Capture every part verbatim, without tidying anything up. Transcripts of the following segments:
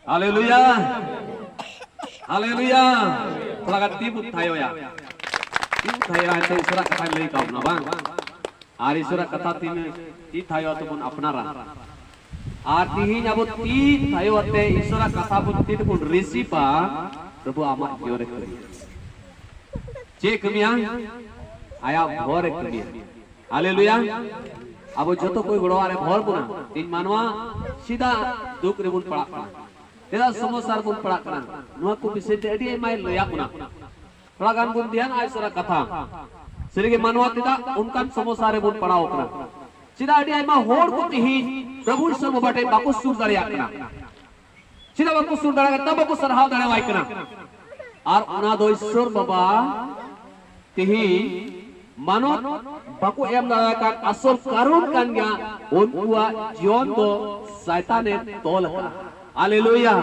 ᱦᱟᱞᱮᱞᱩᱭᱟ᱾ ᱦᱟᱞᱮᱞᱩᱭᱟ᱾ ᱛᱷᱚᱲᱟ ᱜᱟᱱ ᱛᱤ ᱵᱚᱱ ᱛᱷᱟᱭᱚᱭᱟ᱾ ᱛᱤ ᱵᱚᱱ ᱛᱷᱟᱭᱚᱭᱟ, ᱮᱱᱛᱮ ᱤᱥᱚᱨᱟᱜ ᱠᱟᱛᱷᱟᱧ ᱞᱟᱹᱭ ᱠᱟᱜ ᱵᱚᱱᱟ, ᱵᱟᱝ? ᱟᱨ ᱤᱥᱚᱨᱟᱜ ᱠᱟᱛᱷᱟ ᱛᱤᱱᱟᱹᱜ ᱛᱤ ᱛᱷᱟᱭᱚ ᱛᱮᱵᱚᱱ ᱟᱯᱱᱟᱨᱟ᱾ ᱟᱨ ᱛᱤᱦᱤᱧ ᱟᱵᱚ ᱛᱤ ᱛᱷᱟᱭᱚ ᱟᱛᱮ ᱤᱥᱚᱨᱟᱜ ᱠᱟᱛᱷᱟ ᱵᱚᱱ ᱛᱤ ᱛᱮᱵᱚᱱ ᱨᱤᱥᱤᱵᱟ, ᱯᱨᱚᱵᱷᱩ ᱟᱢᱟᱜ ᱡᱤᱭᱚᱱ ᱨᱮ ᱠᱟᱹᱢᱤ᱾ ᱪᱮᱫ ᱠᱟᱹᱢᱤᱭᱟ? ᱟᱭᱟᱜ ᱵᱷᱚᱨ ᱮ ᱠᱟᱹᱢᱤᱭᱟ᱾ ᱦᱟᱞᱮᱞᱩᱭᱟ᱾ ᱟᱵᱚ ᱡᱚᱛᱚ ᱠᱚᱭ ᱜᱚᱲᱚᱣᱟᱜ ᱨᱮ ᱵᱷᱚᱨ ᱵᱚᱱᱟ᱾ ᱛᱤᱦᱤᱧ ᱢᱟᱱᱣᱟ ᱥᱤᱫᱟ ᱫᱩᱠ ᱨᱮᱵᱚᱱ ᱯᱟᱲᱟᱜ ᱠᱟᱱᱟ᱾ ᱪᱮᱫᱟᱜ ᱥᱚᱢᱚᱥᱥᱟ ᱨᱮᱵᱚᱱ ᱯᱟᱲᱟᱜ ᱠᱟᱱᱟ? ᱱᱚᱣᱟ ᱠᱚ ᱵᱤᱥᱚᱭ ᱛᱮ ᱟᱹᱰᱤ ᱟᱭᱢᱟᱭ ᱞᱟᱹᱭᱟᱜ ᱵᱚᱱᱟ᱾ ᱛᱷᱚᱲᱟ ᱜᱟᱱ ᱵᱚᱱ ᱫᱷᱮᱭᱟᱱᱟ ᱤᱥᱚᱨᱟᱜ ᱠᱟᱛᱷᱟ᱾ ᱥᱟᱹᱨᱤᱜᱮ ᱢᱟᱱᱣᱟ ᱪᱮᱫᱟᱜ ᱚᱱᱠᱟᱱ ᱥᱚᱢᱚᱥᱥᱟ ᱨᱮᱵᱚᱱ ᱯᱟᱲᱟᱣ ᱠᱟᱱᱟ? ᱪᱮᱫᱟᱜ ᱟᱹᱰᱤ ᱟᱭᱢᱟ ᱦᱚᱲ ᱠᱚ ᱛᱤᱦᱤᱧ ᱯᱨᱚᱵᱷᱩ ᱤᱥᱚᱨ ᱵᱟᱵᱟ ᱴᱷᱮᱱ ᱵᱟᱠᱚ ᱥᱩᱨ ᱫᱟᱲᱮᱭᱟᱜ ᱠᱟᱱᱟ? ᱪᱮᱫᱟᱜ ᱵᱟᱠᱚ ᱥᱩᱨ ᱫᱟᱲᱮᱭᱟᱜ ᱠᱟᱱᱟ? ᱵᱟᱠᱚ ᱥᱟᱨᱦᱟᱣ ᱫᱟᱲᱮᱣᱟᱭ ᱠᱟᱱᱟ᱾ ᱟᱨ ᱚᱱᱟ ᱫᱚ ᱤᱥᱚᱨ ᱵᱟᱵᱟ ᱛᱤᱦᱤᱧ ᱢᱟᱱᱚᱛ ᱵᱟᱠᱚ ᱮᱢ ᱫᱟᱲᱮᱭᱟᱜ ᱠᱟᱱ ᱟᱥᱚᱞ ᱠᱟᱨᱚᱱ ᱠᱟᱱ ᱜᱮᱭᱟ, ᱩᱱᱠᱩᱣᱟᱜ ᱡᱤᱭᱚᱱ ᱫᱚ ᱥᱟᱭᱛᱟᱱᱮ ᱛᱚᱞ ᱟᱠᱟᱫᱼᱟ᱾ ᱦᱟᱞᱮᱞᱩᱭᱟ᱾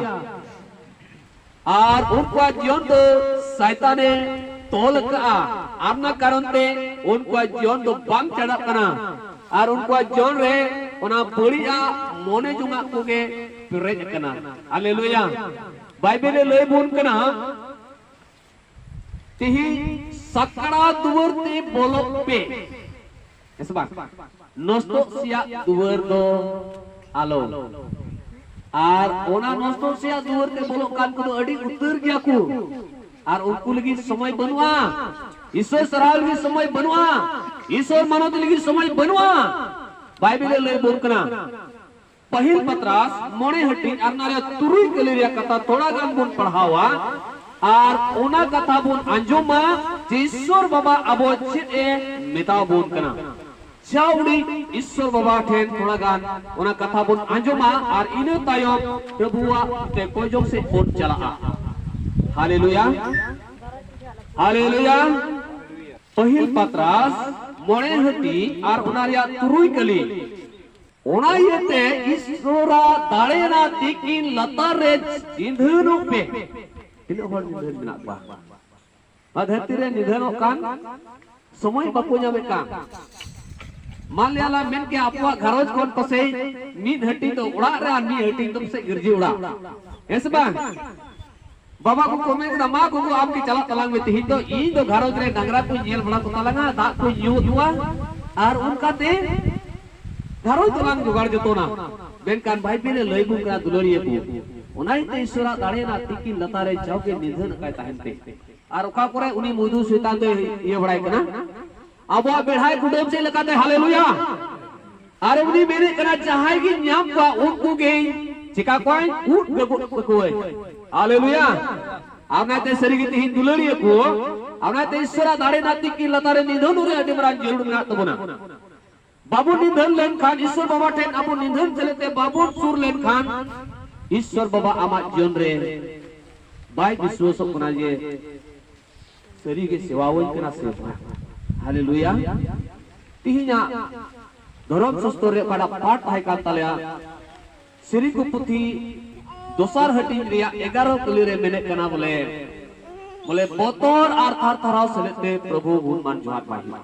ᱟᱨ ᱩᱱᱠᱩᱣᱟᱜ ᱡᱤᱭᱚᱱ ᱫᱚ ᱥᱟᱭᱛᱟᱱᱮ ᱛᱚᱞ ᱟᱠᱟᱫᱼᱟ᱾ ᱟᱨ ᱚᱱᱟ ᱠᱟᱨᱚᱱ ᱛᱮ ᱩᱱᱠᱩᱣᱟᱜ ᱡᱤᱭᱚᱱ ᱫᱚ ᱵᱟᱝ ᱪᱟᱞᱟᱜ ᱠᱟᱱᱟ᱾ ᱟᱨ ᱩᱱᱠᱩᱣᱟᱜ ᱡᱤᱭᱚᱱ ᱨᱮ ᱚᱱᱟ ᱵᱟᱹᱲᱤᱡᱟᱜ ᱢᱚᱱᱮ ᱡᱚᱝᱟᱜ ᱠᱚᱜᱮ ᱯᱮᱨᱮᱡ ᱟᱠᱟᱱᱟ᱾ ᱦᱟᱞᱮᱞᱩᱭᱟ᱾ ᱵᱟᱭᱵᱮᱞ ᱮ ᱞᱟᱹᱭ ᱵᱚᱱ ᱠᱟᱱᱟ, ᱛᱮᱦᱮᱧ ᱥᱟᱠᱲᱟ ᱫᱩᱣᱟᱹᱨ ᱛᱮ ᱵᱚᱞᱚᱜ ᱯᱮ᱾ ᱦᱮᱸ ᱥᱮ ᱵᱟᱝ? ᱱᱚᱥᱴᱚᱜ ᱥᱮᱭᱟᱜ ᱫᱩᱣᱟᱹᱨ ᱫᱚ ᱟᱞᱚ᱾ ᱟᱨ ᱚᱱᱟ ᱱᱚᱥᱴᱚᱜ ᱥᱮᱭᱟᱜ ᱫᱩᱣᱟᱹᱨ ᱛᱮ ᱵᱚᱞᱚᱜ ᱠᱟᱱ ᱠᱚᱫᱚ ᱟᱹᱰᱤ ᱩᱛᱟᱹᱨ ᱜᱮᱭᱟ ᱠᱚ᱾ ᱟᱨ ᱩᱱᱠᱩ ᱞᱟᱹᱜᱤᱫ ᱥᱚᱢᱚᱭ ᱵᱟᱹᱱᱩᱜᱼᱟ᱾ ᱤᱥᱚᱨ ᱥᱟᱨᱦᱟᱣ ᱞᱟᱹᱜᱤᱫ ᱥᱚᱢᱚᱭ ᱵᱟᱹᱱᱩᱜᱼᱟ᱾ ᱤᱥᱚᱨ ᱢᱟᱱᱚᱛ ᱞᱟᱹᱜᱤᱫ ᱥᱚᱢᱚᱭ ᱵᱟᱹᱱᱩᱜᱼᱟ᱾ ᱵᱟᱭᱵᱮᱞ ᱮ ᱞᱟᱹᱭ ᱵᱚᱱ ᱠᱟᱱᱟ, ᱯᱟᱹᱦᱤᱞ ᱯᱟᱛᱨᱟᱥ ᱢᱚᱬᱮ ᱦᱟᱹᱴᱤᱧ ᱟᱨ ᱚᱱᱟ ᱨᱮᱭᱟᱜ ᱛᱩᱨᱩᱭ ᱠᱟᱹᱞᱤ ᱨᱮᱭᱟᱜ ᱠᱟᱛᱷᱟ ᱛᱷᱚᱲᱟ ᱜᱟᱱ ᱵᱚᱱ ᱯᱟᱲᱦᱟᱣᱟ ᱟᱨ ᱚᱱᱟ ᱠᱟᱛᱷᱟ ᱵᱚᱱ ᱟᱸᱡᱚᱢᱟ ᱡᱮ ᱤᱥᱥᱚᱨ ᱵᱟᱵᱟ ᱟᱵᱚ ᱪᱮᱫ ᱮ ᱢᱮᱛᱟ ᱵᱚᱱ ᱠᱟᱱᱟ᱾ ᱪᱟᱣᱰᱤ ᱤᱥᱥᱚᱨ ᱵᱟᱵᱟ ᱴᱷᱮᱱ ᱛᱷᱚᱲᱟ ᱜᱟᱱ ᱚᱱᱟ ᱠᱟᱛᱷᱟ ᱵᱚᱱ ᱟᱸᱡᱚᱢᱟ ᱟᱨ ᱤᱱᱟᱹ ᱛᱟᱭᱚᱢ ᱯᱨᱚᱵᱷᱩᱣᱟᱜ ᱛᱮ ᱠᱚᱭᱡᱚᱝ ᱥᱮᱫ ᱵᱚᱱ ᱪᱟᱞᱟᱜᱼᱟ᱾ ᱦᱟᱞᱮᱞᱩᱭᱟ, ᱦᱟᱞᱮᱞᱩᱭᱟ᱾ ᱯᱟᱹᱦᱤᱞ ᱯᱟᱛᱨᱟᱥ ᱢᱚᱬᱮ ᱦᱟᱹᱴᱤᱧ ᱟᱨ ᱚᱱᱟ ᱨᱮᱭᱟᱜ ᱛᱩᱨᱩᱭ ᱠᱟᱹᱞᱤ᱾ ᱚᱱᱟ ᱤᱭᱟᱹᱛᱮ ᱤᱥᱥᱚᱨᱟᱜ ᱫᱟᱲᱮ ᱨᱮᱱᱟᱜ ᱛᱤᱠᱤᱱ ᱞᱟᱛᱟᱨ ᱨᱮ ᱱᱤᱫᱷᱟᱹᱱᱚᱜ ᱯᱮ᱾ ᱛᱤᱱᱟᱹᱜ ᱦᱚᱲ ᱱᱤᱫᱷᱟᱹᱱ ᱢᱮᱱᱟᱜ ᱠᱚᱣᱟ? ᱱᱚᱣᱟ ᱫᱷᱟᱹᱨᱛᱤ ᱨᱮ ᱱᱤᱫᱷᱟᱹᱱᱚᱜ ᱠᱟᱱ ᱥᱚᱢᱚᱭ ᱵᱟᱠᱚ ᱧᱟᱢᱮᱫ ᱠᱟᱱ᱾ ᱢᱟᱱ ᱞᱤᱭᱟ ᱞᱟᱝ ᱢᱮᱱ ᱠᱮᱭᱟ, ᱟᱵᱚᱣᱟᱜ ᱜᱷᱟᱨᱚᱸᱡᱽ ᱠᱷᱚᱱ ᱯᱟᱥᱮᱡ ᱢᱤᱫ ᱦᱟᱹᱴᱤᱧ ᱫᱚ ᱚᱲᱟᱜ ᱨᱮ ᱟᱨ ᱢᱤᱫ ᱦᱟᱹᱴᱤᱧ ᱫᱚ ᱯᱟᱥᱮᱡ ᱜᱤᱨᱡᱟᱹ ᱚᱲᱟᱜ᱾ ᱦᱮᱸ ᱥᱮ ᱵᱟᱝ? ᱵᱟᱵᱟ ᱠᱚ ᱠᱚ ᱢᱮᱱ ᱠᱮᱫᱟ, "ᱢᱟ ᱜᱚᱜᱚ, ᱟᱢ ᱜᱮ ᱪᱟᱞᱟᱜ ᱛᱟᱞᱟᱝ ᱢᱮ ᱛᱮᱦᱮᱧ ᱫᱚ, ᱤᱧ ᱫᱚ ᱜᱷᱟᱨᱚᱸᱡᱽ ᱨᱮ ᱰᱟᱝᱨᱟ ᱠᱚᱧ ᱧᱮᱞ ᱵᱟᱲᱟ ᱠᱚ ᱛᱟᱞᱟᱝᱟ, ᱫᱟᱜ ᱠᱚᱧ ᱧᱩ ᱦᱚᱪᱚᱣᱟ, ᱟᱨ ᱚᱱᱠᱟᱛᱮ ᱜᱷᱟᱨᱚᱸᱡᱽ ᱫᱚᱞᱟᱝ ᱡᱚᱜᱟᱲ ᱡᱚᱛᱚᱱᱟ᱾" ᱢᱮᱱᱠᱷᱟᱱ ᱵᱟᱭᱵᱮᱞ ᱮ ᱞᱟᱹᱭ ᱵᱚᱱ ᱠᱟᱱᱟ, ᱫᱩᱞᱟᱹᱲᱤᱭᱟᱹ ᱠᱚ, ᱚᱱᱟ ᱤᱭᱟᱹᱛᱮ ᱤᱥᱚᱨᱟᱜ ᱫᱟᱲᱮ ᱨᱮᱱᱟᱜ ᱛᱤᱠᱤᱱ ᱞᱟᱛᱟᱨ ᱨᱮ ᱡᱟᱣᱜᱮ ᱱᱤᱫᱷᱟᱹᱱ ᱟᱠᱟᱭ ᱛᱟᱦᱮᱱ ᱯᱮ᱾ ᱟᱨ ᱚᱠᱟ ᱠᱚᱨᱮ ᱩᱱᱤ ᱢᱩᱫᱩ ᱥᱚᱭᱛᱟᱱ ᱫᱚᱭ ᱤᱭᱟᱹ ᱵᱟᱲᱟᱭ ᱠᱟᱱᱟ? ᱟᱵᱚᱣᱟᱜ ᱵᱮᱲᱦᱟᱭ ᱠᱩᱰᱟᱹᱢ ᱪᱮᱫ ᱞᱮᱠᱟᱛᱮ? ᱦᱟᱞᱮᱞᱩᱭᱟ! ᱟᱨ ᱩᱱᱤ ᱢᱮᱱᱮᱫ ᱠᱟᱱᱟ, "ᱡᱟᱦᱟᱸᱭ ᱜᱤᱧ ᱧᱟᱢ ᱠᱚᱣᱟ, ᱩᱱᱠᱩ ᱜᱮᱧ ᱪᱤᱠᱟ ᱠᱚᱣᱟᱧ? ᱩᱫ ᱜᱚᱜᱚᱡ ᱠᱟᱠᱚᱣᱟᱹᱧ᱾" ᱦᱟᱞᱮᱞᱩᱭᱟ! ᱟᱨ ᱚᱱᱟᱛᱮ ᱥᱟᱹᱨᱤ ᱜᱮ ᱛᱮᱦᱮᱧ ᱫᱩᱞᱟᱹᱲᱤᱭᱟᱹ ᱠᱚ, ᱟᱨ ᱚᱱᱟᱛᱮ ᱤᱥᱚᱨᱟᱜ ᱫᱟᱲᱮ ᱨᱮᱱᱟᱜ ᱛᱤᱠᱤᱱ ᱞᱟᱛᱟᱨ ᱨᱮ ᱱᱤᱫᱷᱟᱹᱱ ᱨᱮ ᱟᱹᱰᱤ ᱢᱟᱨᱟᱝ ᱡᱟᱹᱨᱩᱲ ᱢᱮᱱᱟᱜ ᱛᱟᱵᱚᱱᱟ᱾ ᱵᱟᱵᱚᱱ ᱱᱤᱫᱷᱟᱹᱱ ᱞᱮᱱᱠᱷᱟᱱ, ᱤᱥᱚᱨ ᱵᱟᱵᱟ ᱴᱷᱮᱱ ᱟᱵᱚ ᱱᱤᱫᱷᱟᱹᱱ ᱥᱮᱞᱮᱫ ᱛᱮ ᱵᱟᱵᱚᱱ ᱥᱩᱨ ᱞᱮᱱᱠᱷᱟᱱ, ᱤᱥᱚᱨ ᱵᱟᱵᱟ ᱟᱢᱟᱜ ᱡᱤᱭᱚᱱ ᱨᱮ ᱵᱟᱭ ᱵᱤᱥᱣᱟᱥᱚᱜ ᱠᱟᱱᱟ ᱡᱮ ᱥᱟᱹᱨᱤ ᱜᱮ ᱥᱮᱵᱟᱣᱟᱹᱧ ᱠᱟᱱᱟ ᱥᱮ ᱵᱟᱝ᱾ ᱦᱟᱞᱮᱞᱩᱭᱟ! ᱛᱤᱦᱤᱧᱟᱜ ᱫᱷᱚᱨᱚᱢ ᱥᱟᱥᱛᱚᱨ ᱨᱮ ᱚᱠᱟᱴᱟᱜ ᱯᱟᱴ ᱛᱟᱦᱮᱸ ᱠᱟᱱ ᱛᱟᱞᱮᱭᱟ, ᱥᱮᱨᱮᱧ ᱠᱚ ᱯᱩᱛᱷᱤ ᱫᱚᱥᱟᱨ ᱦᱟᱹᱴᱤᱧ ᱨᱮᱭᱟᱜ ᱮᱜᱟᱨᱚ ᱠᱟᱹᱞᱤ ᱨᱮ ᱢᱮᱱᱮᱫ ᱠᱟᱱᱟ ᱵᱚᱞᱮ, ᱵᱚᱞᱮ ᱵᱚᱛᱚᱨ ᱟᱨ ᱛᱷᱟᱨ ᱛᱷᱟᱨᱟᱣ ᱥᱮᱞᱮᱫ ᱛᱮ ᱯᱨᱚᱵᱷᱩ ᱜᱩᱱ ᱢᱟᱱ ᱡᱚᱦᱟᱨ ᱵᱟᱭ ᱦᱩᱭᱩᱜᱼᱟ᱾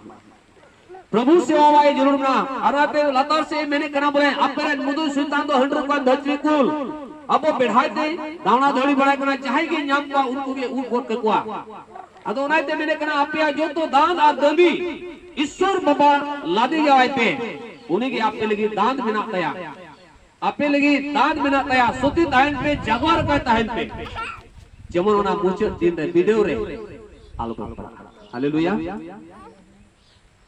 ᱯᱨᱚᱵᱷᱩ ᱥᱮᱵᱟ ᱵᱟᱭ ᱡᱟᱹᱨᱩᱲ ᱢᱮᱱᱟᱜᱼᱟ᱾ ᱟᱨ ᱚᱱᱟᱛᱮ ᱞᱟᱛᱟᱨ ᱥᱮᱫ ᱮ ᱢᱮᱱᱮᱫ ᱠᱟᱱᱟ ᱵᱚᱞᱮ, ᱟᱯᱮ ᱨᱮᱱ ᱢᱩᱫᱩ ᱥᱚᱭᱛᱟᱱ ᱫᱚ ᱦᱟᱺᱰᱨᱩ ᱠᱟᱱ ᱫᱷᱟᱹᱨᱛᱤ ᱠᱩᱞ᱾ ᱟᱵᱚ ᱵᱮᱲᱦᱟᱭ ᱛᱮ ᱫᱟᱬᱟ ᱫᱟᱹᱲᱤ ᱵᱟᱲᱟᱭ ᱠᱟᱱᱟ, ᱡᱟᱦᱟᱸᱭ ᱜᱮ ᱧᱟᱢ ᱠᱚᱣᱟ ᱩᱱᱠᱩ ᱜᱮ ᱩᱵ ᱜᱚᱫ ᱠᱟᱠᱚᱣᱟ᱾ ᱟᱫᱚ ᱚᱱᱟᱛᱮ ᱢᱮᱱᱮᱫ ᱠᱟᱱᱟ, ᱟᱯᱮᱭᱟᱜ ᱡᱚᱛᱚ ᱫᱟᱱ ᱟᱨ ᱫᱟᱹᱵᱤ ᱤᱥᱥᱚᱨ ᱵᱟᱵᱟ ᱞᱟᱫᱮ ᱡᱟᱣᱟᱭ ᱯᱮ, ᱩᱱᱤ ᱜᱮ ᱟᱯᱮ ᱞᱟᱹᱜᱤᱫ ᱫᱟᱱ ᱢᱮᱱᱟᱜ ᱛᱟᱭᱟ᱾ ᱟᱯᱮ ᱞᱟᱹᱜᱤᱫ ᱫᱟᱱ ᱢᱮᱱᱟᱜ ᱛᱟᱭᱟ, ᱥᱚᱛᱤ ᱛᱟᱦᱮᱱ ᱯᱮ, ᱡᱟᱜᱣᱟᱨ ᱠᱟᱭ ᱛᱟᱦᱮᱱ ᱯᱮ, ᱡᱮᱢᱚᱱ ᱚᱱᱟ ᱢᱩᱪᱟᱹᱫ ᱫᱤᱱ ᱨᱮ ᱵᱤᱰᱟᱹᱣ ᱨᱮ ᱟᱞᱚ ᱵᱚᱱ ᱯᱟᱲᱟᱜᱼᱟ᱾ ᱦᱟᱞᱮᱞᱩᱭᱟ᱾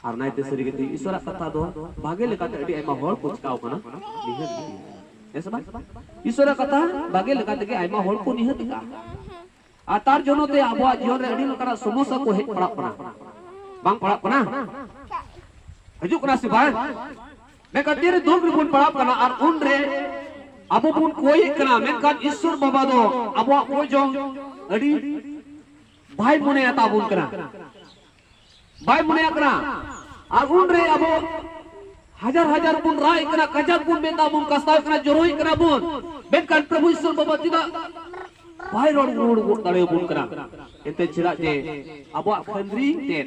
ᱟᱨ ᱱᱟᱭᱛᱮ ᱥᱟᱹᱨᱤ ᱜᱮ ᱛᱮᱦᱮᱧ ᱤᱥᱚᱨᱟᱜ ᱠᱟᱛᱷᱟ ᱫᱚ ᱵᱷᱟᱜᱮ ᱞᱮᱠᱟᱛᱮ ᱟᱹᱰᱤ ᱟᱭᱢᱟ ᱦᱚᱲ ᱠᱚ ᱪᱤᱠᱟᱣ ᱠᱟᱱᱟ, ᱱᱤᱦᱟᱹᱛ ᱜᱮ᱾ ᱦᱮᱸ ᱥᱮ ᱵᱟᱝ? ᱤᱥᱚᱨᱟᱜ ᱠᱟᱛᱷᱟ ᱵᱷᱟᱜᱮ ᱞᱮᱠᱟ ᱛᱮᱜᱮ ᱟᱭᱢᱟ ᱦᱚᱲ ᱠᱚ ᱱᱤᱦᱟᱹᱛ ᱠᱟᱜᱼᱟ᱾ ᱟᱨ ᱛᱟᱨ ᱡᱚᱱᱚ ᱛᱮ ᱟᱵᱚᱣᱟᱜ ᱡᱤᱭᱚᱱ ᱨᱮ ᱟᱹᱰᱤ ᱞᱮᱠᱟᱱᱟᱜ ᱥᱚᱢᱚᱥᱥᱟ ᱠᱚ ᱦᱮᱡ ᱯᱟᱲᱟᱜ ᱠᱟᱱᱟ, ᱵᱟᱝ ᱯᱟᱲᱟᱜ ᱠᱟᱱᱟ? ᱦᱤᱡᱩᱜ ᱠᱟᱱᱟ ᱥᱮ ᱵᱟᱝ? ᱢᱮᱱᱠᱷᱟᱱ ᱛᱤᱨᱮ ᱫᱩᱠ ᱨᱮᱵᱚᱱ ᱯᱟᱲᱟᱜ ᱠᱟᱱᱟ ᱟᱨ ᱩᱱᱨᱮ ᱟᱵᱚ ᱵᱚᱱ ᱠᱚᱭᱮᱜ ᱠᱟᱱᱟ, ᱢᱮᱱᱠᱷᱟᱱ ᱤᱥᱥᱚᱨ ᱵᱟᱵᱟ ᱫᱚ ᱟᱵᱚᱣᱟᱜ ᱠᱚᱭ ᱡᱚᱝ ᱟᱹᱰᱤ ᱵᱟᱭ ᱢᱚᱱᱮ ᱟᱛᱟ ᱵᱚᱱ ᱠᱟᱱᱟ, ᱵᱟᱭ ᱢᱚᱱᱮᱭᱟᱜ ᱠᱟᱱᱟ᱾ ᱟᱨ ᱩᱱᱨᱮ ᱟᱵᱚ ᱦᱟᱡᱟᱨ ᱦᱟᱡᱟᱨ ᱵᱚᱱ ᱨᱟᱜ ᱮᱫ ᱠᱟᱱᱟ, ᱠᱟᱡᱟᱠ ᱵᱚᱱ ᱢᱮᱛᱟ ᱵᱚᱱ, ᱠᱟᱥᱛᱟᱣ ᱠᱟᱱᱟ, ᱡᱚᱨᱚᱭᱮᱫ ᱠᱟᱱᱟ ᱵᱚᱱ, ᱢᱮᱱᱠᱷᱟᱱ ᱯᱨᱚᱵᱷᱩ ᱤᱥᱥᱚᱨ ᱵᱟᱵᱟ ᱪᱮᱫᱟᱜ ᱵᱟᱭ ᱨᱚᱲ ᱨᱩᱣᱟᱹᱲ ᱜᱚᱫ ᱫᱟᱲᱮᱭᱟᱵᱚᱱ ᱠᱟᱱᱟ? ᱮᱱᱛᱮ ᱪᱮᱫᱟᱜ ᱡᱮ ᱟᱵᱚᱣᱟᱜ ᱠᱷᱟᱹᱱᱫᱽᱨᱤᱝ ᱛᱮ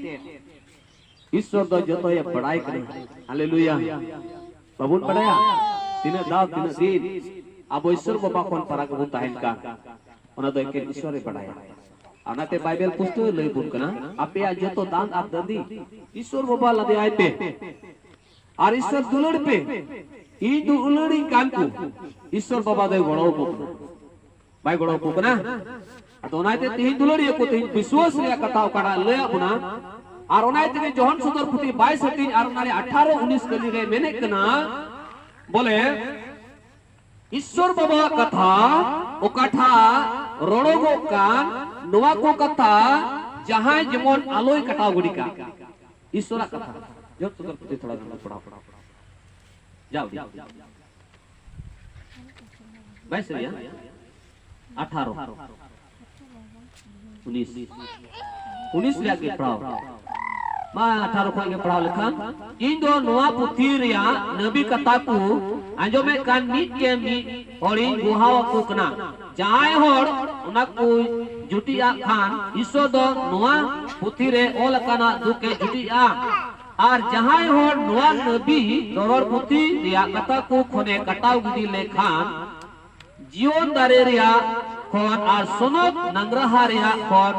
ᱤᱥᱥᱚᱨ ᱫᱚ ᱡᱚᱛᱚᱭ ᱵᱟᱲᱟᱭ ᱠᱟᱱᱟ᱾ ᱦᱟᱞᱮᱞᱩᱭᱟ᱾ ᱵᱟᱵᱚᱱ ᱵᱟᱲᱟᱭᱟ ᱛᱤᱱᱟᱹᱜ ᱫᱟᱣ, ᱛᱤᱱᱟᱹᱜ ᱫᱤᱱ ᱟᱵᱚ ᱤᱥᱥᱚᱨ ᱵᱟᱵᱟ ᱠᱷᱚᱱ ᱯᱷᱟᱨᱟᱠ ᱵᱚᱱ ᱛᱟᱦᱮᱱ ᱠᱟᱱ, ᱚᱱᱟ ᱫᱚ ᱮᱠᱮᱱ ᱤᱥᱥᱚᱨᱮ ᱵᱟᱲᱟᱭᱟ᱾ ᱚᱱᱟᱛᱮ ᱵᱟᱭᱵᱮᱞ ᱯᱩᱥᱛᱟᱹᱣ ᱞᱟᱹᱭ ᱵᱚᱱ ᱠᱟᱱᱟ, ᱟᱯᱮᱭᱟᱜ ᱡᱚᱛᱚ ᱫᱟᱱ ᱟᱨ ᱫᱟᱹᱱᱫᱤ ᱤᱥᱥᱚᱨ ᱵᱟᱵᱟ ᱞᱟᱫᱮᱭᱟᱭ ᱯᱮ ᱟᱨ ᱤᱥᱥᱚᱨ ᱫᱩᱞᱟᱹᱲ ᱯᱮ᱾ ᱤᱧ ᱫᱚ ᱩᱞᱟᱹᱲᱤᱧ ᱠᱟᱱ ᱠᱚ, ᱤᱥᱥᱚᱨ ᱵᱟᱵᱟ ᱫᱚᱭ ᱜᱚᱲᱚ ᱟᱠᱚ ᱠᱟᱱᱟ, ᱵᱟᱭ ᱜᱚᱲᱚ ᱟᱠᱚ ᱠᱟᱱᱟ? ᱟᱫᱚ ᱚᱱᱟ ᱤᱭᱟᱹᱛᱮ ᱛᱮᱦᱮᱧ ᱫᱩᱞᱟᱹᱲᱤᱭᱟᱹ ᱠᱚ, ᱛᱮᱦᱮᱧ ᱵᱤᱥᱣᱟᱥ ᱨᱮᱭᱟᱜ ᱠᱟᱛᱷᱟ ᱚᱠᱟᱴᱟᱜ ᱞᱟᱹᱭ ᱟᱵᱚᱱᱟ, ᱟᱨ ᱚᱱᱟ ᱤᱭᱟᱹ ᱛᱮᱜᱮ ᱡᱚᱦᱚᱱ ᱥᱚᱫᱚᱨ ᱯᱩᱛᱷᱤ ᱵᱟᱭᱤᱥ ᱦᱟᱹᱴᱤᱧ ᱟᱨ ᱚᱱᱟ ᱨᱮ ᱟᱴᱷᱟᱨᱚ ᱩᱱᱤᱥ ᱠᱟᱹᱞᱤ ᱨᱮ ᱢᱮᱱᱮᱫ ᱠᱟᱱᱟ, ᱵᱚᱞᱮ ᱤᱥᱥᱚᱨ ᱵᱟᱵᱟᱣᱟᱜ ᱠᱟᱛᱷᱟ ᱚᱠᱟᱴᱟᱜ ᱨᱚᱲᱚᱜᱚᱜ ᱠᱟᱱ, ᱱᱚᱣᱟ ᱠᱚ ᱠᱟᱛᱷᱟ ᱡᱟᱦᱟᱸᱭ ᱡᱮᱢᱚᱱ ᱟᱞᱚᱭ ᱠᱟᱴᱟᱣ ᱜᱤᱰᱤ ᱠᱟᱜ᱾ ᱤᱥᱥᱚᱨᱟᱜ ᱠᱟᱛᱷᱟ ᱡᱚᱦᱚᱱ ᱥᱚᱫᱚᱨ ᱯᱩᱛᱷᱤ ᱛᱷᱚᱲᱟ ᱜᱟᱱ ᱵᱚᱱ ᱯᱟᱲᱦᱟᱣ᱾ ᱡᱟᱣ ᱜᱮ᱾ ᱵᱟᱭᱤᱥ ᱨᱮᱭᱟᱜ ᱟᱴᱷᱟᱨᱚ, ᱩᱱᱤᱥ, ᱩᱱᱤᱥ ᱨᱮᱭᱟᱜ ᱜᱮ ᱯᱟᱲᱦᱟᱣ᱾ ᱢᱟ, ᱟᱴᱷᱟᱨᱚ ᱠᱷᱚᱱ ᱜᱮ ᱯᱟᱲᱦᱟᱣ ᱞᱮᱠᱷᱟᱱ, ᱤᱧ ᱫᱚ ᱱᱚᱣᱟ ᱯᱩᱛᱷᱤ ᱨᱮᱭᱟᱜ ᱱᱟᱵᱤ ᱠᱟᱛᱷᱟ ᱠᱚ ᱟᱸᱡᱚᱢᱮᱫ ᱠᱟᱱ ᱢᱤᱫ ᱠᱮ ᱢᱤᱫ ᱦᱚᱲᱤᱧ ᱜᱚᱦᱟᱣ ᱟᱠᱚ ᱠᱟᱱᱟ᱾ ᱡᱟᱦᱟᱸᱭ ᱦᱚᱲ ᱚᱱᱟ ᱠᱚ ᱡᱩᱴᱤᱡᱟᱜ ᱠᱷᱟᱱ, ᱤᱥᱥᱚᱨ ᱫᱚ ᱱᱚᱣᱟ ᱯᱩᱛᱷᱤ ᱨᱮ ᱚᱞ ᱟᱠᱟᱱᱟ ᱫᱩᱠ ᱮ ᱡᱩᱴᱤᱡᱟ᱾ ᱟᱨ ᱡᱟᱦᱟᱸᱭ ᱦᱚᱲ ᱱᱚᱣᱟ ᱱᱟᱵᱤ ᱨᱚᱨᱚᱲ ᱯᱩᱛᱷᱤ ᱨᱮᱭᱟᱜ ᱠᱟᱛᱷᱟ ᱠᱚ ᱠᱷᱚᱱᱮ ᱠᱟᱴᱟᱣ ᱜᱤᱰᱤ ᱞᱮᱠᱷᱟᱱ, ᱡᱤᱭᱚᱱ ᱫᱟᱨᱮ ᱨᱮᱭᱟᱜ ᱠᱷᱚᱱ ᱟᱨ ᱥᱚᱱᱚᱛ ᱱᱟᱝᱨᱟᱦᱟ ᱨᱮᱭᱟᱜ ᱠᱷᱚᱱ,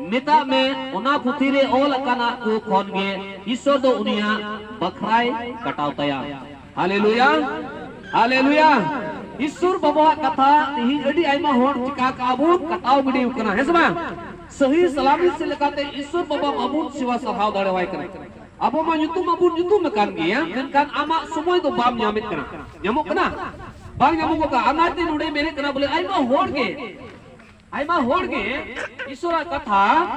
ᱢᱮᱛᱟᱜ ᱢᱮ, ᱚᱱᱟ ᱯᱩᱛᱷᱤ ᱨᱮ ᱚᱞ ᱟᱠᱟᱱᱟᱜ ᱠᱚ ᱠᱷᱚᱱ ᱜᱮ ᱤᱥᱥᱚᱨ ᱫᱚ ᱩᱱᱤᱭᱟᱜ ᱵᱟᱠᱷᱨᱟᱭ ᱠᱟᱴᱟᱣ ᱛᱟᱭᱟ᱾ ᱦᱟᱞᱮᱞᱩᱭᱟ, ᱦᱟᱞᱮᱞᱩᱭᱟ᱾ ᱤᱥᱥᱚᱨ ᱵᱟᱵᱟᱣᱟᱜ ᱠᱟᱛᱷᱟ ᱛᱮᱦᱮᱧ ᱟᱹᱰᱤ ᱟᱭᱢᱟ ᱦᱚᱲ ᱪᱤᱠᱟ ᱠᱟᱜᱼᱟ ᱵᱚᱱ, ᱠᱟᱴᱟᱣ ᱜᱤᱰᱤ ᱠᱟᱱᱟ, ᱦᱮᱸ ᱥᱮ ᱵᱟᱝ? ᱥᱟᱹᱦᱤ ᱥᱟᱞᱟᱢᱤ ᱥᱮᱫ ᱞᱮᱠᱟᱛᱮ ᱤᱥᱥᱚᱨ ᱵᱟᱵᱟ ᱵᱟᱵᱚᱱ ᱥᱮᱵᱟ ᱥᱟᱨᱦᱟᱣ ᱫᱟᱲᱮᱣᱟᱭ ᱠᱟᱱᱟ᱾ ᱟᱵᱚ ᱢᱟ ᱧᱩᱛᱩᱢ ᱢᱟᱵᱚᱱ ᱧᱩᱛᱩᱢ ᱟᱠᱟᱱ ᱜᱮᱭᱟ, ᱢᱮᱱᱠᱷᱟᱱ ᱟᱢᱟᱜ ᱥᱚᱢᱚᱭ ᱫᱚ ᱵᱟᱢ ᱧᱟᱢᱮᱫ ᱠᱟᱱᱟ᱾ ᱧᱟᱢᱚᱜ ᱠᱟᱱᱟ? ᱵᱟᱝ ᱧᱟᱢᱚᱜᱚᱜ ᱠᱟᱱᱟ᱾ ᱚᱱᱟᱛᱮ ᱱᱚᱰᱮ ᱢᱮᱱᱮᱫ ᱠᱟᱱᱟ ᱵᱚᱞᱮ ᱟᱭᱢᱟ ᱦᱚᱲ ᱜᱮ, ᱟᱭᱢᱟ ᱦᱚᱲ ᱜᱮ ᱤᱥᱥᱚᱨᱟᱜ ᱠᱟᱛᱷᱟ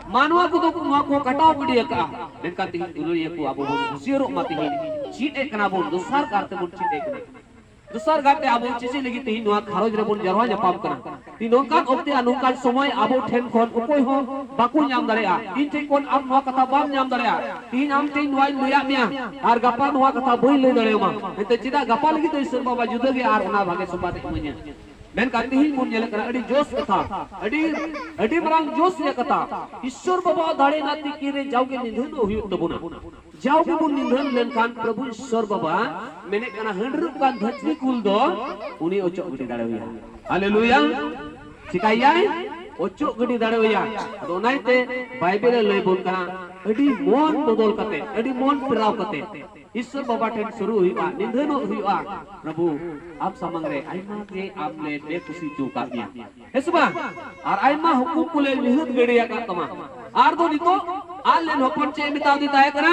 ᱢᱟᱱᱣᱟ ᱠᱚᱫᱚ ᱠᱚ ᱱᱚᱣᱟ ᱠᱚ ᱠᱟᱴᱟᱣ ᱜᱤᱰᱤ ᱟᱠᱟᱫᱼᱟ᱾ ᱢᱮᱱᱠᱷᱟᱱ ᱛᱮᱦᱮᱧ ᱫᱩᱞᱟᱹᱲᱤᱭᱟᱹ ᱠᱚ ᱟᱵᱚ ᱵᱚᱱ ᱦᱩᱥᱤᱭᱟᱹᱨᱚᱜ ᱢᱟ, ᱛᱮᱦᱮᱧ ᱪᱮᱫ ᱮᱫ ᱠᱟᱱᱟ ᱵᱚᱱ, ᱫᱚᱥᱟᱨ ᱠᱟᱨ ᱛᱮᱵᱚᱱ ᱪᱮᱫ ᱮᱫ ᱠᱟᱱᱟ᱾ ᱫᱚᱥᱟᱨ ᱜᱟᱨ ᱛᱮ ᱟᱵᱚ ᱪᱮᱫ ᱪᱮᱫ ᱞᱟᱹᱜᱤᱫ ᱛᱮᱦᱮᱧ ᱱᱚᱣᱟ ᱜᱷᱟᱨᱚᱸᱡᱽ ᱨᱮᱵᱚᱱ ᱡᱟᱨᱣᱟ ᱧᱟᱯᱟᱢ ᱠᱟᱱᱟ? ᱛᱮᱦᱮᱧ ᱱᱚᱝᱠᱟᱱ ᱚᱠᱛᱮ ᱟᱨ ᱱᱚᱝᱠᱟᱱ ᱥᱚᱢᱚᱭ ᱟᱵᱚ ᱴᱷᱮᱱ ᱠᱷᱚᱱ ᱚᱠᱚᱭ ᱦᱚᱸ ᱵᱟᱠᱚ ᱧᱟᱢ ᱫᱟᱲᱮᱭᱟᱜᱼᱟ᱾ ᱤᱧ ᱴᱷᱮᱱ ᱠᱷᱚᱱ ᱟᱢ ᱱᱚᱣᱟ ᱠᱟᱛᱷᱟ ᱵᱟᱢ ᱧᱟᱢ ᱫᱟᱲᱮᱭᱟᱜᱼᱟ᱾ ᱛᱮᱦᱮᱧ ᱟᱢ ᱴᱷᱮᱱ ᱱᱚᱣᱟᱧ ᱞᱟᱹᱭᱟᱫ ᱢᱮᱭᱟ ᱟᱨ ᱜᱟᱯᱟ ᱱᱚᱣᱟ ᱠᱟᱛᱷᱟ ᱵᱟᱹᱧ ᱞᱟᱹᱭ ᱫᱟᱲᱮᱭᱟᱢᱟ᱾ ᱮᱱᱛᱮ ᱪᱮᱫᱟᱜ ᱜᱟᱯᱟ ᱞᱟᱹᱜᱤᱫ ᱫᱚ ᱤᱥᱚᱨ ᱵᱟᱵᱟ ᱡᱩᱫᱟᱹ ᱜᱮ ᱟᱨ ᱚᱱᱟ ᱵᱷᱟᱜᱮ ᱥᱚᱢᱵᱟᱫ ᱮ ᱤᱢᱟᱹᱧᱟ? ᱢᱮᱱᱠᱷᱟᱱ ᱛᱤᱦᱤᱧ ᱵᱚᱱ ᱧᱮᱞᱮᱫ ᱠᱟᱱᱟ ᱟᱹᱰᱤ ᱡᱳᱥ ᱠᱟᱛᱷᱟ, ᱟᱹᱰᱤ ᱟᱹᱰᱤ ᱢᱟᱨᱟᱝ ᱡᱳᱥ ᱨᱮᱭᱟᱜ ᱠᱟᱛᱷᱟ᱾ ᱤᱥᱥᱚᱨ ᱵᱟᱵᱟ ᱫᱟᱲᱮ ᱨᱮᱱᱟᱜ ᱛᱤᱠᱤᱱ ᱨᱮ ᱡᱟᱣᱜᱮ ᱱᱤᱫᱷᱟᱹᱱᱚᱜ ᱦᱩᱭᱩᱜ ᱛᱟᱵᱚᱱᱟ᱾ ᱡᱟᱣᱜᱮ ᱵᱚᱱ ᱱᱤᱫᱷᱟᱹᱱ ᱞᱮᱱᱠᱷᱟᱱ ᱯᱨᱚᱵᱷᱩ ᱤᱥᱥᱚᱨ ᱵᱟᱵᱟ ᱢᱮᱱᱮᱫ ᱠᱟᱱᱟ, ᱦᱟᱺᱰᱨᱩᱵ ᱠᱟᱱ ᱫᱷᱟᱹᱪᱨᱤ ᱠᱩᱞ ᱫᱚ ᱩᱱᱤ ᱚᱪᱚᱜ ᱜᱤᱰᱤ ᱫᱟᱲᱮᱣᱟᱭᱟ᱾ ᱦᱟᱞᱮᱞᱩᱭᱟ᱾ ᱪᱤᱠᱟᱹᱭᱟᱭ? ᱚᱪᱚᱜ ᱜᱤᱰᱤ ᱫᱟᱲᱮᱣᱟᱭᱟ᱾ ᱟᱫᱚ ᱚᱱᱟ ᱤᱭᱟᱹᱛᱮ ᱵᱟᱭᱵᱮᱞ ᱮ ᱞᱟᱹᱭ ᱵᱚᱱ ᱠᱟᱱᱟ, ᱟᱹᱰᱤ ᱢᱚᱱ ᱵᱚᱫᱚᱞ ᱠᱟᱛᱮ, ᱟᱹᱰᱤ ᱢᱚᱱ ᱯᱷᱮᱨᱟᱣ ᱠᱟᱛᱮ ᱤᱥᱥᱚᱨ ᱵᱟᱵᱟ ᱴᱷᱮᱱ ᱥᱩᱨᱩᱜ ᱦᱩᱭᱩᱜᱼᱟ, ᱱᱤᱫᱷᱟᱹᱱᱚᱜ ᱦᱩᱭᱩᱜᱼᱟ᱾ ᱯᱨᱚᱵᱷᱩ, ᱟᱢ ᱥᱟᱢᱟᱝ ᱨᱮ ᱟᱭᱢᱟ ᱜᱮ ᱟᱢ ᱞᱮ ᱵᱮᱠᱩᱥᱤ ᱦᱚᱪᱚ ᱟᱠᱟᱫ ᱢᱮᱭᱟ, ᱦᱮᱸ ᱥᱮ ᱵᱟᱝ? ᱟᱨ ᱟᱭᱢᱟ ᱦᱩᱠᱩᱢ ᱠᱚᱞᱮ ᱱᱤᱦᱟᱹᱛ ᱜᱟᱹᱰᱤ ᱟᱠᱟᱫ ᱛᱟᱢᱟ᱾ ᱟᱨ ᱫᱚ ᱱᱤᱛᱚᱜ ᱟᱡ ᱞᱮᱱ ᱦᱚᱯᱚᱱ ᱪᱮᱫ ᱮ ᱢᱮᱛᱟᱣ ᱫᱮ ᱛᱟᱦᱮᱸ ᱠᱟᱱᱟ?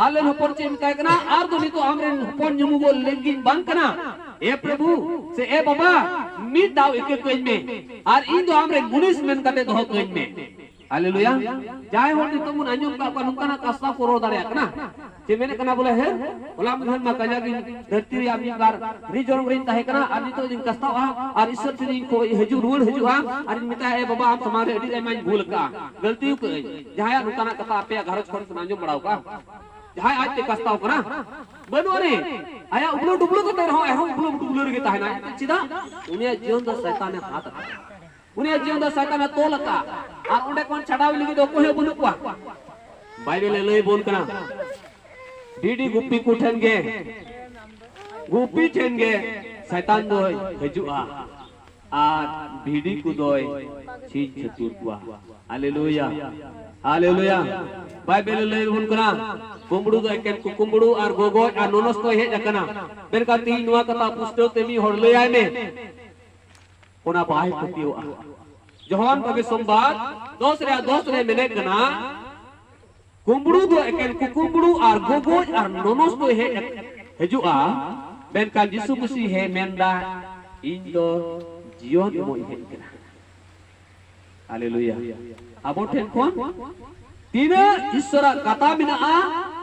ᱟᱡ ᱞᱮᱱ ᱦᱚᱯᱚᱱ ᱪᱮᱫ ᱮ ᱢᱮᱛᱟᱭ ᱠᱟᱱᱟ? ᱟᱨ ᱫᱚ ᱱᱤᱛᱚᱜ ᱟᱢᱨᱮᱱ ᱦᱚᱯᱚᱱ ᱧᱩᱢᱩᱜᱚᱜ ᱞᱟᱹᱜᱤᱫ ᱵᱟᱝ ᱠᱟᱱᱟ᱾ ᱮ ᱯᱨᱚᱵᱷᱩ, ᱥᱮ ᱮ ᱵᱟᱵᱟ, ᱢᱤᱫ ᱫᱷᱟᱣ ᱤᱠᱟᱹ ᱠᱟᱹᱧ ᱢᱮ ᱟᱨ ᱤᱧ ᱫᱚ ᱟᱢᱨᱮᱱ ᱢᱩᱱᱤᱥ ᱢᱮᱱ ᱠᱟᱛᱮ ᱫᱚᱦᱚ ᱠᱟᱹᱧ ᱢᱮ᱾ ᱦᱟᱞᱮᱞᱩᱭᱟ᱾ ᱡᱟᱦᱟᱸᱭ ᱦᱚᱲ ᱱᱤᱛᱚᱜ ᱵᱚᱱ ᱟᱸᱡᱚᱢ ᱠᱟᱜ ᱠᱚᱣᱟ ᱱᱚᱝᱠᱟᱱᱟᱜ ᱠᱟᱥᱛᱟᱣ ᱠᱚ ᱨᱚᱲ ᱫᱟᱲᱮᱭᱟᱜ ᱠᱟᱱᱟ᱾ ᱪᱮᱫ ᱢᱮᱱᱮᱫ ᱠᱟᱱᱟ ᱵᱚᱞᱮ, ᱦᱮᱸ, ᱦᱚᱞᱟ ᱢᱟᱫᱷᱮᱨ ᱢᱟ ᱠᱟᱡᱟᱠ ᱤᱧ ᱫᱷᱟᱹᱨᱛᱤ ᱨᱮᱭᱟᱜ ᱢᱤᱫ ᱵᱟᱨ ᱨᱤᱡᱚᱱ ᱨᱤᱧ ᱛᱟᱦᱮᱸ ᱠᱟᱱᱟ ᱟᱨ ᱱᱤᱛᱚᱜ ᱫᱚᱧ ᱠᱟᱥᱛᱟᱣᱼᱟ ᱟᱨ ᱤᱥᱥᱚᱨ ᱴᱷᱮᱱ ᱤᱧ ᱠᱷᱚᱡ ᱦᱤᱡᱩᱜ ᱨᱩᱣᱟᱹᱲ ᱦᱤᱡᱩᱜᱼᱟ ᱟᱨ ᱤᱧ ᱢᱮᱛᱟᱭᱟ, ᱮ ᱵᱟᱵᱟ, ᱟᱢ ᱥᱟᱢᱟᱝ ᱨᱮ ᱟᱹᱰᱤ ᱟᱭᱢᱟᱧ ᱵᱷᱩᱞ ᱟᱠᱟᱜᱼᱟ, ᱜᱟᱹᱞᱛᱤ ᱟᱠᱟᱜᱼᱟᱹᱧ᱾ ᱡᱟᱦᱟᱸᱭᱟᱜ ᱱᱚᱝᱠᱟᱱᱟᱜ ᱠᱟᱛᱷᱟ ᱟᱯᱮᱭᱟᱜ ᱜᱷᱟᱨᱚᱸᱡᱽ ᱠᱷᱚᱱ ᱯᱮ ᱟᱸᱡᱚᱢ ᱵᱟᱲᱟ ᱟᱠᱟᱜᱼᱟ? ᱡᱟᱦᱟᱸᱭ ᱟᱡᱛᱮ ᱠᱟᱥᱛᱟᱣ ᱠᱟᱱᱟ? ᱵᱟᱹᱱᱩᱜ ᱟᱹᱱᱤᱡ᱾ ᱟᱭᱟᱜ ᱩᱵᱞᱟᱹ ᱰᱩᱵᱞᱟᱹ ᱠᱟᱛᱮ ᱨᱮᱦᱚᱸ ᱮᱱᱦᱚᱸ ᱩᱵᱞᱟᱹ ᱰᱩᱵᱞᱟᱹ ᱨᱮᱜᱮ ᱛᱟᱦᱮᱱᱟᱭ᱾ ᱪᱮᱫᱟᱜ? ᱩᱱᱤᱭᱟᱜ ᱡᱤᱭᱚᱱ ᱫᱚ ᱥᱟᱭᱛᱟᱱᱮ ᱦᱟᱛ ᱟᱠᱟᱫᱟ᱾ ᱩᱱᱤᱭᱟᱜ ᱡᱤᱭᱚᱱ ᱫᱚ ᱥᱟᱭᱛᱟᱱᱮ ᱛᱚᱞ ᱟᱠᱟᱫᱼᱟ᱾ ᱟᱨ ᱚᱸᱰᱮ ᱠᱷᱚᱱ ᱪᱷᱟᱰᱟᱣ ᱞᱟᱹᱜᱤᱫ ᱫᱚ ᱚᱠᱚᱭ ᱦᱚᱸ ᱵᱟᱹᱱᱩᱜ ᱠᱚᱣᱟ᱾ ᱵᱟᱭᱵᱮᱞ ᱮ ᱞᱟᱹᱭ ᱵᱚᱱ ᱠᱟᱱᱟ, ᱵᱷᱤᱰᱤ ᱜᱩᱯᱤ ᱠᱚ ᱴᱷᱮᱱ ᱜᱮ, ᱜᱩᱯᱤ ᱴᱷᱮᱱ ᱜᱮ ᱥᱟᱭᱛᱟᱱ ᱫᱚᱭ ᱦᱤᱡᱩᱜᱼᱟ ᱟᱨ ᱵᱷᱤᱰᱤ ᱠᱚᱫᱚᱭ ᱪᱷᱤᱝ ᱪᱷᱟᱹᱛᱩᱨ ᱠᱚᱣᱟ᱾ ᱦᱟᱞᱮᱞᱩᱭᱟ, ᱦᱟᱞᱮᱞᱩᱭᱟ᱾ ᱵᱟᱭᱵᱮᱞ ᱮ ᱞᱟᱹᱭ ᱵᱚᱱ ᱠᱟᱱᱟ, ᱠᱩᱢᱵᱽᱲᱩ ᱫᱚ ᱮᱠᱮᱱ ᱠᱩᱠᱩᱢᱵᱽᱲᱩ ᱟᱨ ᱜᱚᱜᱚᱡ ᱟᱨ ᱱᱚᱱᱚᱥ ᱠᱚᱭ ᱦᱮᱡ ᱟᱠᱟᱱᱟ᱾ ᱢᱮᱱᱠᱷᱟᱱ ᱛᱮᱦᱤᱧ ᱱᱚᱣᱟ ᱠᱟᱛᱷᱟ ᱯᱩᱥᱴᱟᱹᱣ ᱛᱮ ᱢᱤᱫ ᱦᱚᱲ ᱞᱟᱹᱭᱟᱭ ᱢᱮ, ᱚᱱᱟ ᱵᱟᱭ ᱯᱟᱹᱛᱭᱟᱹᱣᱟᱜᱼᱟ᱾ ᱡᱚᱦᱟᱱ ᱵᱷᱟᱜᱮ ᱥᱚᱢᱵᱟᱫ ᱫᱚᱥ ᱨᱮᱭᱟᱜ ᱫᱚᱥ ᱨᱮ ᱢᱮᱱᱮᱫ ᱠᱟᱱᱟ, ᱠᱩᱢᱵᱽᱲᱩ ᱫᱚ ᱮᱠᱮᱱ ᱠᱩᱠᱩᱢᱵᱽᱲᱩ ᱟᱨ ᱜᱚᱜᱚᱡ ᱟᱨ ᱱᱚᱱᱚᱥ ᱠᱚᱭ ᱦᱮᱡ, ᱦᱤᱡᱩᱜᱼᱟ, ᱢᱮᱱᱠᱷᱟᱱ ᱡᱤᱥᱩ ᱢᱟᱹᱥᱤ ᱦᱮᱡ ᱢᱮᱱᱫᱟ, ᱤᱧ ᱫᱚ ᱡᱤᱭᱚᱱ ᱮᱢᱚᱜ ᱤᱧ ᱦᱮᱡ ᱠᱟᱱᱟ᱾ ᱦᱟᱞᱮᱞᱩᱭᱟ᱾ ᱟᱵᱚ ᱴᱷᱮᱱ ᱠᱷᱚᱱ ᱛᱤᱱᱟᱹᱜ ᱤᱥᱥᱚᱨᱟᱜ ᱠᱟᱛᱷᱟ ᱢᱮᱱᱟᱜᱼᱟ,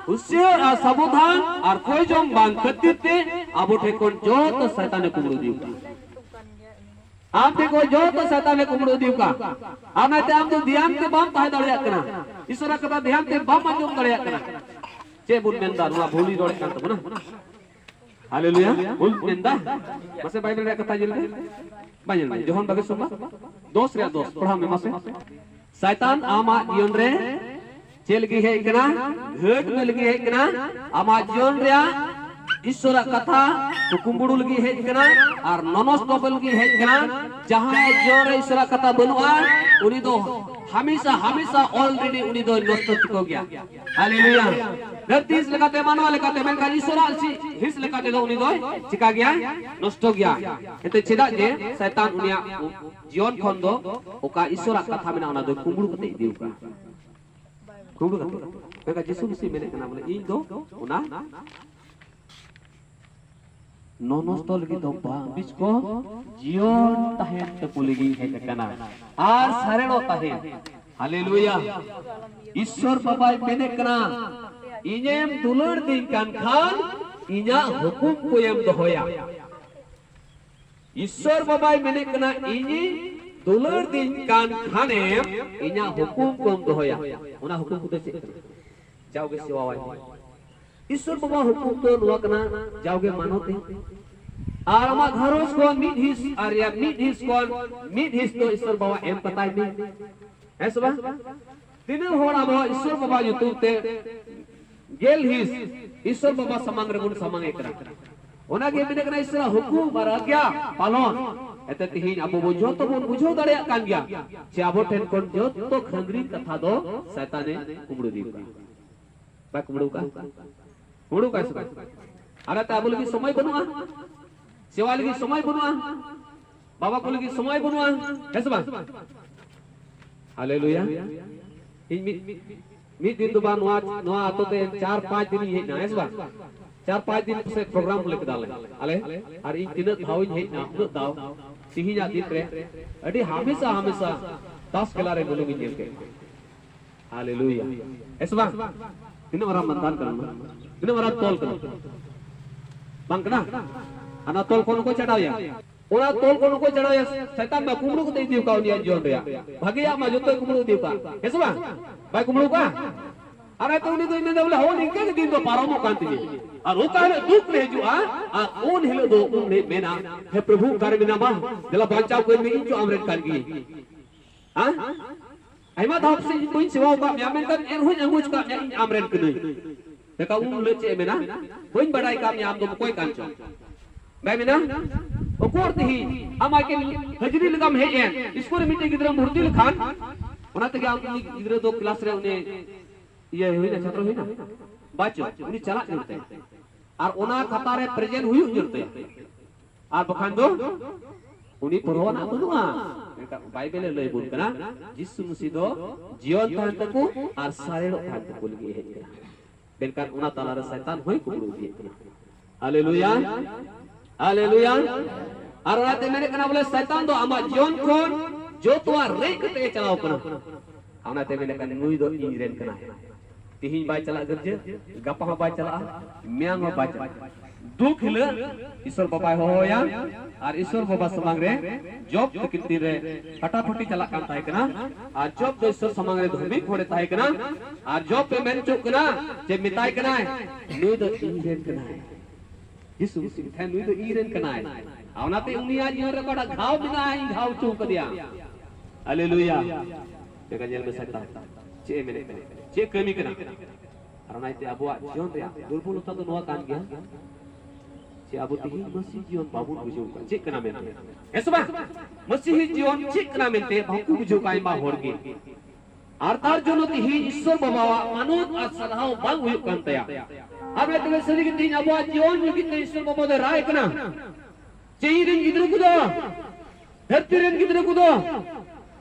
ᱦᱩᱥᱭᱟᱹᱨ ᱟᱨ ᱥᱟᱵᱚᱫᱷᱟᱱ ᱟᱨ ᱠᱚᱭ ᱡᱚᱝ ᱵᱟᱝ ᱠᱷᱟᱹᱛᱤᱨ ᱛᱮ ᱟᱵᱚ ᱴᱷᱮᱱ ᱠᱷᱚᱱ ᱡᱚᱛᱚ ᱥᱟᱭᱛᱟᱱᱮ ᱠᱩᱢᱵᱽᱲᱩ ᱤᱫᱤ ᱠᱟᱜᱼᱟ᱾ ᱟᱢ ᱴᱷᱮᱱ ᱠᱷᱚᱱ ᱡᱚᱛᱚ ᱥᱟᱭᱛᱟᱱᱮ ᱠᱩᱢᱵᱽᱲᱩ ᱤᱫᱤ ᱠᱟᱜᱼᱟ᱾ ᱟᱨ ᱚᱱᱟᱛᱮ ᱟᱢ ᱫᱚ ᱫᱷᱮᱭᱟᱱ ᱛᱮ ᱵᱟᱢ ᱛᱟᱦᱮᱸ ᱫᱟᱲᱮᱭᱟᱜ ᱠᱟᱱᱟ, ᱤᱥᱥᱚᱨᱟᱜ ᱠᱟᱛᱷᱟ ᱫᱷᱮᱭᱟᱱ ᱛᱮ ᱵᱟᱢ ᱟᱸᱡᱚᱢ ᱫᱟᱲᱮᱭᱟᱜ ᱠᱟᱱᱟ᱾ ᱪᱮᱫ ᱵᱚᱱ ᱢᱮᱱᱫᱟ, ᱱᱚᱣᱟ ᱵᱷᱩᱞᱤ ᱨᱚᱲᱮᱫ ᱠᱟᱱ ᱛᱟᱵᱚᱱᱟ᱾ ᱦᱟᱞᱮᱞᱩᱭᱟ᱾ ᱵᱩᱡᱽ ᱢᱮᱱᱫᱟ? ᱢᱟᱥᱮ ᱵᱟᱭᱵᱮᱞ ᱨᱮᱭᱟᱜ ᱠᱟᱛᱷᱟ ᱧᱮᱞ ᱢᱮ᱾ ᱵᱟᱭ ᱧᱮᱞ ᱢᱮ᱾ ᱡᱚᱦᱚᱱ ᱵᱟᱜᱮ ᱥᱚᱢᱵᱟ ᱫᱚᱥ ᱨᱮᱭᱟᱜ ᱫᱚᱥ ᱯᱟᱲᱦᱟᱣ ᱢᱮ ᱢᱟᱥᱮ᱾ ᱥᱟᱭᱛᱟᱱ ᱟᱢᱟᱜ ᱡᱤᱭᱚᱱ ᱨᱮ ᱪᱮᱫ ᱞᱟᱹᱜᱤᱫ ᱦᱮᱡ ᱠᱟᱱᱟ? ᱜᱷᱟᱹᱴ ᱢᱮ ᱞᱟᱹᱜᱤᱫ ᱦᱮᱡ ᱠᱟᱱᱟ᱾ ᱟᱢᱟᱜ ᱡᱤᱭᱚᱱ ᱨᱮᱭᱟᱜ ᱤᱥᱚᱨᱟᱜ ᱠᱟᱛᱷᱟ ᱠᱩᱢᱵᱽᱲᱩ ᱞᱟᱹᱜᱤᱫ ᱦᱮᱡ ᱠᱟᱱᱟ ᱟᱨ ᱱᱚᱱᱚᱥᱴᱚᱯ ᱞᱟᱹᱜᱤᱫ ᱦᱮᱡ ᱠᱟᱱᱟ᱾ ᱡᱟᱦᱟᱸᱭ ᱡᱤᱭᱚᱱ ᱨᱮ ᱤᱥᱚᱨᱟᱜ ᱠᱟᱛᱷᱟ ᱵᱟᱹᱱᱩᱜᱼᱟ, ᱩᱱᱤ ᱫᱚ ᱦᱟᱢᱮᱥᱟ, ᱦᱟᱢᱮᱥᱟ already ᱩᱱᱤ ᱫᱚᱭ ᱱᱚᱥᱴᱚ ᱪᱩᱠᱟᱹᱣ ᱜᱮᱭᱟ᱾ ᱦᱟᱞᱮᱞᱩᱭᱟ᱾ ᱫᱷᱟᱹᱨᱛᱤ ᱦᱤᱸᱥ ᱞᱮᱠᱟᱛᱮ, ᱢᱟᱱᱣᱟ ᱞᱮᱠᱟᱛᱮ, ᱢᱮᱱᱠᱷᱟᱱ ᱤᱥᱚᱨᱟᱜ ᱦᱤᱸᱥ ᱞᱮᱠᱟᱛᱮ ᱫᱚ ᱩᱱᱤ ᱫᱚᱭ ᱪᱤᱠᱟ ᱜᱮᱭᱟ? ᱱᱚᱥᱴᱚ ᱜᱮᱭᱟ᱾ ᱮᱱᱛᱮ ᱪᱮᱫᱟᱜ ᱡᱮ ᱥᱟᱭᱛᱟᱱ ᱩᱱᱤᱭᱟᱜ ᱡᱤᱭᱚᱱ ᱠᱷᱚᱱ ᱫᱚ ᱚᱠᱟ ᱤᱥᱚᱨᱟᱜ ᱠᱟᱛᱷᱟ ᱢᱮᱱᱟᱜᱼᱟ, ᱚᱱᱟ ᱫᱚᱭ ᱠᱩᱢᱵᱽᱲᱩ ᱠᱟᱛᱮ ᱤᱫᱤ ᱠᱟᱜᱼᱟ᱾ ᱠᱩᱢᱵᱽᱲᱩ ᱠᱟᱛᱮ᱾ ᱢᱮᱱᱠᱷᱟᱱ ᱡᱤᱥᱩ ᱢᱤᱥᱤ ᱢᱮᱱᱮᱫ ᱠᱟᱱᱟ, ᱵᱚᱞᱮ, ᱤᱧ ᱫᱚ ᱚᱱᱟ ᱱᱚᱱᱚᱥᱴᱚ ᱞᱟᱹᱜᱤᱫ ᱫᱚ ᱵᱟᱝ, ᱵᱤᱥ ᱠᱚ ᱡᱤᱭᱚᱱ ᱛᱟᱦᱮᱱ ᱛᱟᱠᱚ ᱞᱟᱹᱜᱤᱫ ᱦᱮᱡ ᱟᱠᱟᱱᱟ ᱟᱨ ᱥᱟᱨᱮᱲᱚᱜ ᱛᱟᱦᱮᱱ᱾ ᱦᱟᱞᱮᱞᱩᱭᱟ᱾ ᱤᱥᱥᱚᱨ ᱵᱟᱵᱟᱭ ᱢᱮᱱᱮᱫ ᱠᱟᱱᱟ, ᱤᱧᱮᱢ ᱫᱩᱞᱟᱹᱲ ᱫᱤᱧ ᱠᱟᱱ ᱠᱷᱟᱱ ᱤᱧᱟᱜ ᱦᱩᱠᱩᱢ ᱠᱚᱭᱮᱢ ᱫᱚᱦᱚᱭᱟ᱾ ᱤᱥᱥᱚᱨ ᱵᱟᱵᱟᱭ ᱢᱮᱱᱮᱫ ᱠᱟᱱᱟ, ᱤᱧᱤᱧ ᱫᱩᱞᱟᱹᱲ ᱫᱤᱧ ᱠᱟᱱ ᱠᱷᱟᱱᱮᱢ ᱤᱧᱟᱜ ᱦᱩᱠᱩᱢ ᱠᱚᱢ ᱫᱚᱦᱚᱭᱟ᱾ ᱚᱱᱟ ᱦᱩᱠᱩᱢ ᱠᱚᱫᱚ ᱪᱮᱫ ᱠᱟᱱᱟ? ᱡᱟᱣᱜᱮ ᱥᱮᱣᱟᱣᱟᱭ ᱢᱮ᱾ ᱤᱥᱥᱚᱨ ᱵᱟᱵᱟ ᱦᱩᱠᱩᱢ ᱫᱚ ᱱᱚᱣᱟ ᱠᱟᱱᱟ, ᱡᱟᱣᱜᱮ ᱢᱟᱱᱚᱛ ᱮ᱾ ᱟᱨ ᱟᱢᱟᱜ ᱜᱷᱟᱨᱚᱸᱡᱽ ᱠᱷᱚᱱ ᱢᱤᱫ ᱦᱤᱸᱥ ᱟᱨ ᱨᱮᱭᱟᱜ ᱢᱤᱫ ᱦᱤᱸᱥ ᱠᱷᱚᱱ ᱢᱤᱫ ᱦᱤᱸᱥ ᱫᱚ ᱤᱥᱥᱚᱨ ᱵᱟᱵᱟ ᱮᱢ ᱠᱟᱛᱟᱭ ᱢᱮ᱾ ᱦᱮᱸ ᱥᱮ ᱵᱟᱝ? ᱛᱤᱱᱟᱹᱜ ᱦᱚᱲ ᱟᱵᱚ ᱤᱥᱥᱚᱨ ᱵᱟᱵᱟ ᱧᱩᱛᱩᱢ ᱛᱮ ᱜᱮᱞ ᱦᱤᱸᱥ ᱤᱥᱥᱚᱨ ᱵᱟᱵᱟ ᱥᱟᱢᱟᱝ ᱨᱮᱵᱚᱱ ᱥᱟᱢᱟᱝ ᱮ ᱠᱟᱱᱟ? ᱚᱱᱟᱜᱮ ᱢᱮᱱᱮᱫ ᱠᱟᱱᱟ, ᱤᱥᱥᱚᱨᱟᱜ ᱦᱩᱠᱩᱢ ᱟᱨ ᱟᱜᱽᱜᱟ ᱯᱟᱞᱚᱱ᱾ ᱮᱱᱛᱮ ᱛᱮᱦᱮᱧ ᱟᱵᱚ ᱵᱚ ᱡᱚᱛᱚ ᱵᱚᱱ ᱵᱩᱡᱷᱟᱹᱣ ᱫᱟᱲᱮᱭᱟᱜ ᱠᱟᱱ ᱜᱮᱭᱟ ᱡᱮ ᱟᱵᱚ ᱴᱷᱮᱱ ᱠᱷᱚᱱ ᱡᱚᱛᱚ ᱠᱷᱟᱹᱱᱫᱽᱨᱤ ᱠᱟᱛᱷᱟ ᱫᱚ ᱥᱟᱭᱛᱟᱱᱮ ᱠᱩᱢᱵᱽᱲᱩ ᱤᱫᱤ ᱠᱟᱜᱼᱟ᱾ ᱵᱟᱭ ᱠᱩᱢᱵᱽᱲᱩ ᱠᱟᱜᱼᱟ? ᱠᱩᱢᱵᱽᱲᱩ ᱠᱟᱜᱼᱟ ᱥᱮ ᱵᱟᱝ? ᱟᱨ ᱮᱱᱛᱮ ᱟᱵᱚ ᱞᱟᱹᱜᱤᱫ ᱥᱚᱢᱚᱭ ᱵᱟᱹᱱᱩᱜᱼᱟ, ᱥᱮᱣᱟ ᱞᱟᱹᱜᱤᱫ ᱥᱚᱢᱚᱭ ᱵᱟᱹᱱᱩᱜᱼᱟ, ᱵᱟᱵᱟ ᱠᱚ ᱞᱟᱹᱜᱤᱫ ᱥᱚᱢᱚᱭ ᱵᱟᱹᱱᱩᱜᱼᱟ, ᱦᱮᱸ ᱥᱮ ᱵᱟᱝ? ᱦᱟᱞᱮᱞᱩᱭᱟ᱾ ᱤᱧ ᱢᱤᱫ, ᱢᱤᱫ ᱫᱤᱱ ᱫᱚ ᱵᱟᱝ, ᱱᱚᱣᱟ, ᱱᱚᱣᱟ ᱟᱛᱳ ᱛᱮ ᱪᱟᱨ ᱯᱟᱸᱪ ᱫᱤᱱ ᱤᱧ ᱦᱮᱡ ᱮᱱᱟ, ᱦᱮᱸ ᱥᱮ ᱵᱟᱝ? ᱪᱟᱨ ᱯᱟᱸᱪ ᱫᱤᱱ ᱯᱟᱥᱮᱡ ᱯᱨᱳᱜᱨᱟᱢ ᱞᱮ ᱠᱮᱫᱟ ᱞᱮ, ᱟᱞᱮ᱾ ᱟᱨ ᱤᱧ ᱛᱤᱱᱟᱹᱜ ᱫᱷᱟᱣ ᱤᱧ ᱦᱮᱡ ᱮᱱᱟ, ᱩᱱᱟᱹᱜ ᱫᱷᱟᱣ ᱛᱤᱦᱤᱧᱟᱜ ᱫᱤᱱ ᱨᱮ ᱟᱹᱰᱤ ᱦᱟᱢᱮᱥᱟ, ᱦᱟᱢᱮᱥᱟ ᱛᱟᱥ ᱠᱷᱮᱞᱟ ᱨᱮ ᱵᱩᱞᱩᱝ ᱤᱧ ᱧᱮᱞ ᱠᱮᱫ ᱠᱚᱣᱟ᱾ ᱦᱟᱞᱮᱞᱩᱭᱟ᱾ ᱦᱮᱸ ᱥᱮ ᱵᱟᱝ? ᱛᱤᱱᱟᱹᱜ ᱢᱟᱨᱟᱝ ᱵᱟᱱᱫᱷᱟᱱ ᱠᱟᱱᱟ ᱚᱱᱟ? ᱛᱤᱱᱟᱹᱜ ᱢᱟᱨᱟᱝ ᱛᱚᱞ ᱠᱟᱱᱟ? ᱵᱟᱝ ᱠᱟᱱᱟ? ᱦᱟᱱᱟ ᱛᱚᱞ ᱠᱷᱚᱱ ᱠᱚ ᱪᱷᱟᱰᱟᱣᱮᱭᱟ᱾ ᱚᱱᱟ ᱛᱚᱞ ᱠᱷᱚᱱ ᱠᱚ ᱪᱷᱟᱰᱟᱣᱮᱭᱟ᱾ ᱥᱟᱭᱛᱟᱱ ᱢᱟ ᱠᱩᱢᱵᱽᱲᱩ ᱠᱟᱛᱮ ᱤᱫᱤ ᱠᱟᱜ ᱩᱱᱤᱭᱟᱜ ᱡᱤᱭᱚᱱ ᱨᱮᱭᱟᱜ᱾ ᱵᱷᱟᱜᱮᱭᱟᱜ ᱢᱟ ᱡᱚᱛᱚᱭ ᱠᱩᱢᱵᱽᱲᱩ ᱤᱫᱤ ᱠᱟᱜ᱾ ᱦᱮᱸ ᱥᱮ ᱵᱟᱝ? ᱵᱟᱭ ᱠᱩᱢᱵᱽᱲᱩ ᱠᱟᱜ? ᱟᱨ ᱟᱭᱛᱚ ᱩᱱᱤ ᱫᱚᱭ ᱢᱮᱱᱫᱟ ᱵᱚᱞᱮ, ᱦᱳᱭ, ᱱᱤᱝᱠᱟᱹ ᱜᱮ ᱫᱤᱱ ᱫᱚ ᱯᱟᱨᱚᱢᱚᱜ ᱠᱟᱱ ᱛᱤᱧᱟᱹ᱾ ᱟᱨ ᱚᱠᱟ ᱦᱤᱞᱳᱜ ᱫᱩᱠ ᱨᱮ ᱦᱤᱡᱩᱜᱼᱟ, ᱟᱨ ᱩᱱ ᱦᱤᱞᱳᱜ ᱫᱚ ᱩᱱᱤ ᱢᱮᱱᱟ, ᱦᱮ ᱯᱨᱚᱵᱷᱩ, ᱚᱠᱟᱨᱮ ᱢᱮᱱᱟᱢᱟ? ᱫᱮᱞᱟ ᱵᱟᱧᱪᱟᱣ ᱠᱟᱹᱧ ᱢᱮ, ᱤᱧ ᱪᱚ ᱟᱢᱨᱮᱱ ᱠᱟᱱ ᱜᱤᱭᱟᱹᱧ᱾ ᱦᱮᱸ? ᱟᱭᱢᱟ ᱫᱷᱟᱣ ᱯᱟᱥᱮᱡ ᱤᱧ ᱵᱟᱹᱧ ᱥᱮᱵᱟ ᱟᱠᱟᱫ ᱢᱮᱭᱟ, ᱢᱮᱱᱠᱷᱟᱱ ᱮᱱᱦᱚᱸᱧ ᱟᱸᱜᱚᱪ ᱟᱠᱟᱫ ᱢᱮᱭᱟ, ᱤᱧ ᱟᱢᱨᱮᱱ ᱠᱟᱹᱱᱟᱹᱧ᱾ ᱛᱮᱠᱟ ᱩᱱ ᱦᱤᱞᱳᱜ ᱪᱮᱫ ᱮ ᱢᱮᱱᱟ? ᱵᱟᱹᱧ ᱵᱟᱰᱟᱭ ᱠᱟᱜ ᱢᱮᱭᱟ, ᱟᱢ ᱫᱚᱢ ᱚᱠᱚᱭ ᱠᱟᱱ ᱪᱚ᱾ ᱵᱟᱭ ᱢᱮᱱᱟ, ᱚᱠᱚᱨ ᱛᱤᱦᱤᱧ ᱟᱢ ᱟᱭᱠᱮᱱ ᱦᱟᱹᱡᱨᱤ ᱞᱮᱠᱟᱢ ᱦᱮᱡ ᱮᱱ, ᱤᱥᱠᱩᱞ ᱨᱮ ᱢᱤᱫᱴᱮᱱ ᱜᱤᱫᱽᱨᱟᱹᱢ ᱵᱷᱚᱨᱛᱤ ᱞᱮᱠᱷᱟᱱ, ᱚᱱᱟ ᱛᱮᱜᱮ ᱟᱢ ᱩᱱᱤ ᱜᱤᱫᱽᱨᱟᱹ ᱫᱚ ᱠᱞᱟᱥ ᱨᱮ ᱩᱱᱤ ᱤᱭᱟᱹ ᱦᱩᱭᱱᱟ, ᱪᱷᱟᱛᱨᱚ ᱦᱩᱭᱱᱟ, ᱵᱟᱪᱚ, ᱩᱱᱤ ᱪᱟᱞᱟᱜ ᱡᱟᱹᱨᱩᱲ ᱛᱟᱭᱟ᱾ ᱟᱨ ᱚᱱᱟ ᱠᱷᱟᱛᱟ ᱨᱮ ᱯᱨᱮᱡᱮᱱᱴ ᱦᱩᱭᱩᱜ ᱡᱟᱹᱨᱩᱲ ᱛᱟᱭᱟ᱾ ᱟᱨ ᱵᱟᱠᱷᱟᱱ ᱫᱚ ᱩᱱᱤ ᱯᱚᱨᱣᱟ ᱨᱮᱱᱟᱜ ᱵᱟᱹᱱᱩᱜᱼᱟ᱾ ᱢᱮᱱᱠᱷᱟᱱ ᱵᱟᱭᱵᱮᱞ ᱮ ᱞᱟᱹᱭ ᱵᱚᱱ ᱠᱟᱱᱟ, ᱡᱤᱥᱩ ᱢᱟᱹᱥᱤ ᱫᱚ ᱡᱤᱭᱚᱱ ᱛᱟᱦᱮᱱ ᱛᱟᱠᱚ ᱟᱨ ᱥᱟᱨᱮᱲᱚᱜ ᱛᱟᱦᱮᱱ ᱛᱟᱠᱚ ᱞᱟᱹᱜᱤᱫ ᱮ ᱦᱮᱡ ᱠᱟᱱᱟ᱾ ᱢᱮᱱᱠᱷᱟᱱ ᱚᱱᱟ ᱛᱟᱞᱟᱨᱮ ᱥᱟᱭᱛᱟᱱ ᱦᱚᱸᱭ ᱠᱩᱠᱲᱩ ᱤᱫᱤᱭᱮᱫ ᱠᱟᱱᱟ᱾ ᱦᱟᱞᱮᱞᱩᱭᱟ, ᱦᱟᱞᱮᱞᱩᱭᱟ᱾ ᱟᱨ ᱚᱱᱟᱛᱮ ᱢᱮᱱᱮᱫ ᱠᱟᱱᱟ ᱵᱚᱞᱮ, ᱥᱟᱭᱛᱟᱱ ᱫᱚ ᱟᱢᱟᱜ ᱡᱤᱭᱚᱱ ᱠᱷᱚᱱ ᱡᱚᱛᱚᱣᱟᱜ ᱨᱮᱡ ᱠᱟᱛᱮ ᱮ ᱪᱟᱞᱟᱣ ᱠᱟᱱᱟ᱾ ᱚᱱᱟᱛᱮ ᱢᱮᱱᱮᱫ ᱠᱟᱱᱟ, ᱱᱩᱭ ᱫᱚ ᱤᱧ ᱨᱮᱱ ᱠᱟᱱᱟᱭ᱾ ᱛᱤᱦᱤᱧ ᱵᱟᱭ ᱪᱟᱞᱟᱜ ᱜᱤᱨᱡᱟᱹ, ᱜᱟᱯᱟ ᱦᱚᱸ ᱵᱟᱭ ᱪᱟᱞᱟᱜᱼᱟ, ᱢᱮᱭᱟᱝ ᱦᱚᱸ ᱵᱟᱭ ᱪᱟᱞᱟᱜᱼᱟ᱾ ᱫᱩᱠ ᱦᱤᱞᱳᱜ ᱤᱥᱚᱨ ᱵᱟᱵᱟᱭ ᱦᱚᱦᱚᱭᱟ, ᱟᱨ ᱤᱥᱚᱨ ᱵᱟᱵᱟ ᱥᱟᱢᱟᱝ ᱨᱮ ᱡᱚᱵ ᱛᱟᱹᱠᱤᱱ ᱛᱤᱱᱨᱮ ᱯᱷᱟᱴᱟᱯᱷᱟᱴᱤ ᱪᱟᱞᱟᱜ ᱠᱟᱱ ᱛᱟᱦᱮᱸ ᱠᱟᱱᱟ, ᱟᱨ ᱡᱚᱵ ᱫᱚ ᱤᱥᱚᱨ ᱥᱟᱢᱟᱝ ᱨᱮ ᱫᱷᱟᱹᱵᱤᱡ ᱦᱚᱲᱮ ᱛᱟᱦᱮᱸ ᱠᱟᱱᱟ, ᱟᱨ ᱡᱚᱵ ᱯᱮ ᱢᱮᱱ ᱦᱚᱪᱚᱜ ᱠᱟᱱᱟ ᱡᱮ ᱢᱮᱛᱟᱭ ᱠᱟᱱᱟᱭ, ᱱᱩᱭ ᱫᱚ ᱤᱧ ᱨᱮᱱ ᱠᱟᱱᱟᱭ᱾ ᱡᱤᱥᱩ ᱢᱟᱹᱥᱤ ᱢᱮᱛᱟᱭ, ᱱᱩᱭ ᱫᱚ ᱤᱧ ᱨᱮᱱ ᱠᱟᱱᱟᱭ᱾ ᱟᱨ ᱚᱱᱟᱛᱮ ᱩᱱᱤᱭᱟᱜ ᱡᱤᱭᱚᱱ ᱨᱮ ᱚᱠᱟᱴᱟᱜ ᱜᱷᱟᱣ ᱢᱮᱱᱟᱜᱼᱟ, ᱤᱧ ᱜᱷᱟᱣ ᱦᱚᱪᱚ ᱠᱟᱫᱮᱭᱟ᱾ ᱦᱟᱞᱮᱞᱩᱭᱟ᱾ ᱪᱮᱫ ᱠᱟ ᱧᱮᱞ ᱢᱮ ᱥᱟᱭᱛᱟᱱ ᱪᱮᱫ ᱮ ᱢᱮᱱᱮᱫ ᱠᱟᱱᱟ, ᱪᱮᱫ ᱠᱟᱹᱢᱤ ᱠᱟᱱᱟ᱾ ᱟᱨ ᱚᱱᱟ ᱤᱭᱟᱹᱛᱮ ᱟᱵᱚᱣᱟᱜ ᱡᱤᱭᱚᱱ ᱨᱮᱭᱟᱜ ᱫᱩᱨᱵᱚᱞᱚᱛᱟ ᱫᱚ ᱱᱚᱣᱟ ᱠᱟᱱ ᱜᱮᱭᱟ, ᱡᱮ ᱟᱵᱚ ᱛᱮᱦᱮᱧ ᱢᱟᱹᱥᱤ ᱡᱤᱭᱚᱱ ᱵᱟᱵᱚᱱ ᱵᱩᱡᱷᱟᱹᱣ ᱠᱟᱜᱼᱟ, ᱪᱮᱫ ᱠᱟᱱᱟ ᱢᱮᱱᱛᱮ᱾ ᱦᱮᱸ ᱥᱮ ᱵᱟᱝ? ᱢᱟᱹᱥᱤᱦᱤ ᱡᱤᱭᱚᱱ ᱪᱮᱫ ᱠᱟᱱᱟ ᱢᱮᱱᱛᱮ ᱵᱟᱝᱠᱚ ᱵᱩᱡᱷᱟᱹᱣ ᱠᱟᱜᱼᱟ ᱟᱭᱢᱟ ᱦᱚᱲ ᱜᱮ᱾ ᱟᱨ ᱛᱟᱨ ᱡᱚᱱᱱᱚ ᱛᱮᱦᱮᱧ ᱤᱥᱥᱚᱨ ᱵᱟᱵᱟᱣᱟᱜ ᱢᱟᱱᱚᱛ ᱟᱨ ᱥᱟᱨᱦᱟᱣ ᱵᱟᱝ ᱦᱩᱭᱩᱜ ᱠᱟᱱ ᱛᱟᱭᱟ᱾ ᱟᱨ ᱢᱮᱱᱛᱮ ᱥᱟᱹᱨᱤ ᱜᱮ ᱛᱮᱦᱮᱧ ᱟᱵᱚᱣᱟᱜ ᱡᱤᱭᱚᱱ ᱞᱟᱹᱜᱤᱫ ᱛᱮ ᱤᱥᱥᱚᱨ ᱵᱟᱵᱟ ᱫᱚᱭ ᱨᱟᱭ ᱠᱟᱱᱟ ᱡᱮ ᱤᱧ ᱨᱮᱱ ᱜᱤᱫᱽᱨᱟᱹ ᱠᱚᱫᱚ, ᱫᱷᱟᱹᱨᱛᱤ ᱨᱮᱱ ᱜᱤᱫᱽᱨᱟᱹ ᱠᱚᱫᱚ